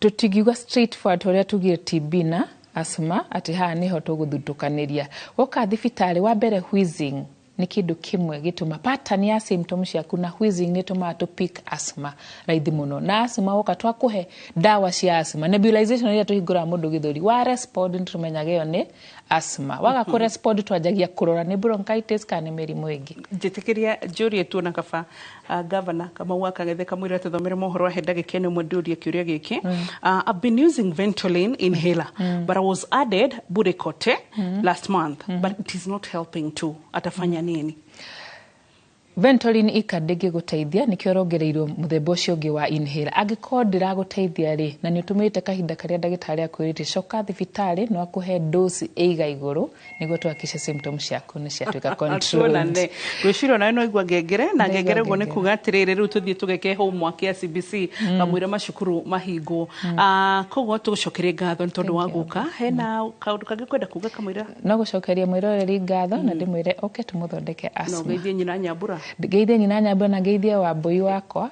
Tũtingiuga straightforward ũrĩa tugire TB na asthma atĩ haha nĩho tũgũthutũkanĩria. Woka thibitarĩ, wa mbere, wheezing nĩ kĩndũ kĩmwe gĩtũma pattern ya symptoms ciaku, na wheezing nĩ ĩtũmaga tũ pick asthma raithi mũno. Na asthma, woka twakũhe ndawa cia asthma, nebulization ĩrĩa tũhingũraga mũndũ gĩthũri, wa respond nĩ tũmenyaga ĩyo nĩ asthma. Waga kũ respond, twanjagia kũrora nĩ bronchitis kana nĩ mĩrimũ ĩngĩ. Njĩtĩkĩria njũrie tu na kaba governor Kamau wa Kang'ethe, kamwĩra tũthomere mohoro ahe ndagĩka ĩno ĩmwe ndĩũrie kĩũria gĩkĩ. I've been using Ventolin inhaler, but I was added Budecort last month, but it is not helping too. Atafanya nini? Ventolin ika ndĩngĩgũteithia, nĩkĩo ũrongereirwo mũthemba ũcio ũngĩ wa inhaler. Angĩkorwo ndĩragũteithia rĩ, na nĩ ũtũmĩrĩte kahinda karĩa ndagĩtarĩ akwĩrĩte, coka thibitarĩ, no akũhe dose ĩiga igũrũ nĩguo tũhakikishe symptoms ciaku nĩ ciatuĩka controlled. Tuonane. Ngwĩciria onawe no igua ngengere na Ndaigua ngengere ũguo nĩ ngengere. kuga atĩrĩrĩ, rĩu tũthiĩ tũgeke homework ya CBC kamũira macukuru mahingwo. Koguo tũgũcokerie ngatho nĩ tondũ wa gũka. Hena kaũndũ kangĩ kwenda kuga kamũira? No gũcokeria mwĩroreri ngatho na ndĩmwĩre oke tũmũthondeke Na asthma. ũgeithie nyina Nyambura. Ngeithie nyina Nyambura, na ngeithie Wambũi wakwa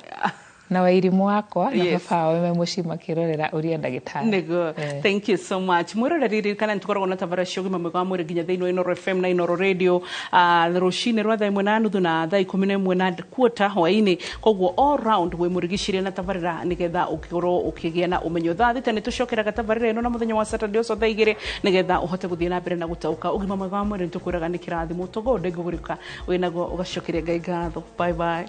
na Wairimũ wakwa na baba wao me mũciĩ makĩrorera ũria ndagĩtarĩ. Nĩguo. Thank you so much, mwĩroreri. Ririkana nĩ tũkoragwo na tabara cia ũgima mwega wa mwĩrĩ nginya thĩinĩ wa Inooro FM na Inooro Radio rũcinĩ rwa 1:30 na 11:15 hwaĩ-inĩ. Koguo all round wĩ mũrigicĩrie na tabarĩra nĩgetha ũkorwo ũkĩgĩa na ũmenyo. 6:00 nĩ tũcokeraga tabarĩra ĩno, na mũthenya wa Saturday ũcio 2:00, nĩgetha ũhote gũthiĩ na mbere na gũtaũka ũgima mwega wa mwĩrĩ. Nĩ tũkwĩraga nĩ kĩrathimo, togo ndĩngũgũrĩka wĩnaguo, ũgacokeria Ngai ngatho. Bye bye.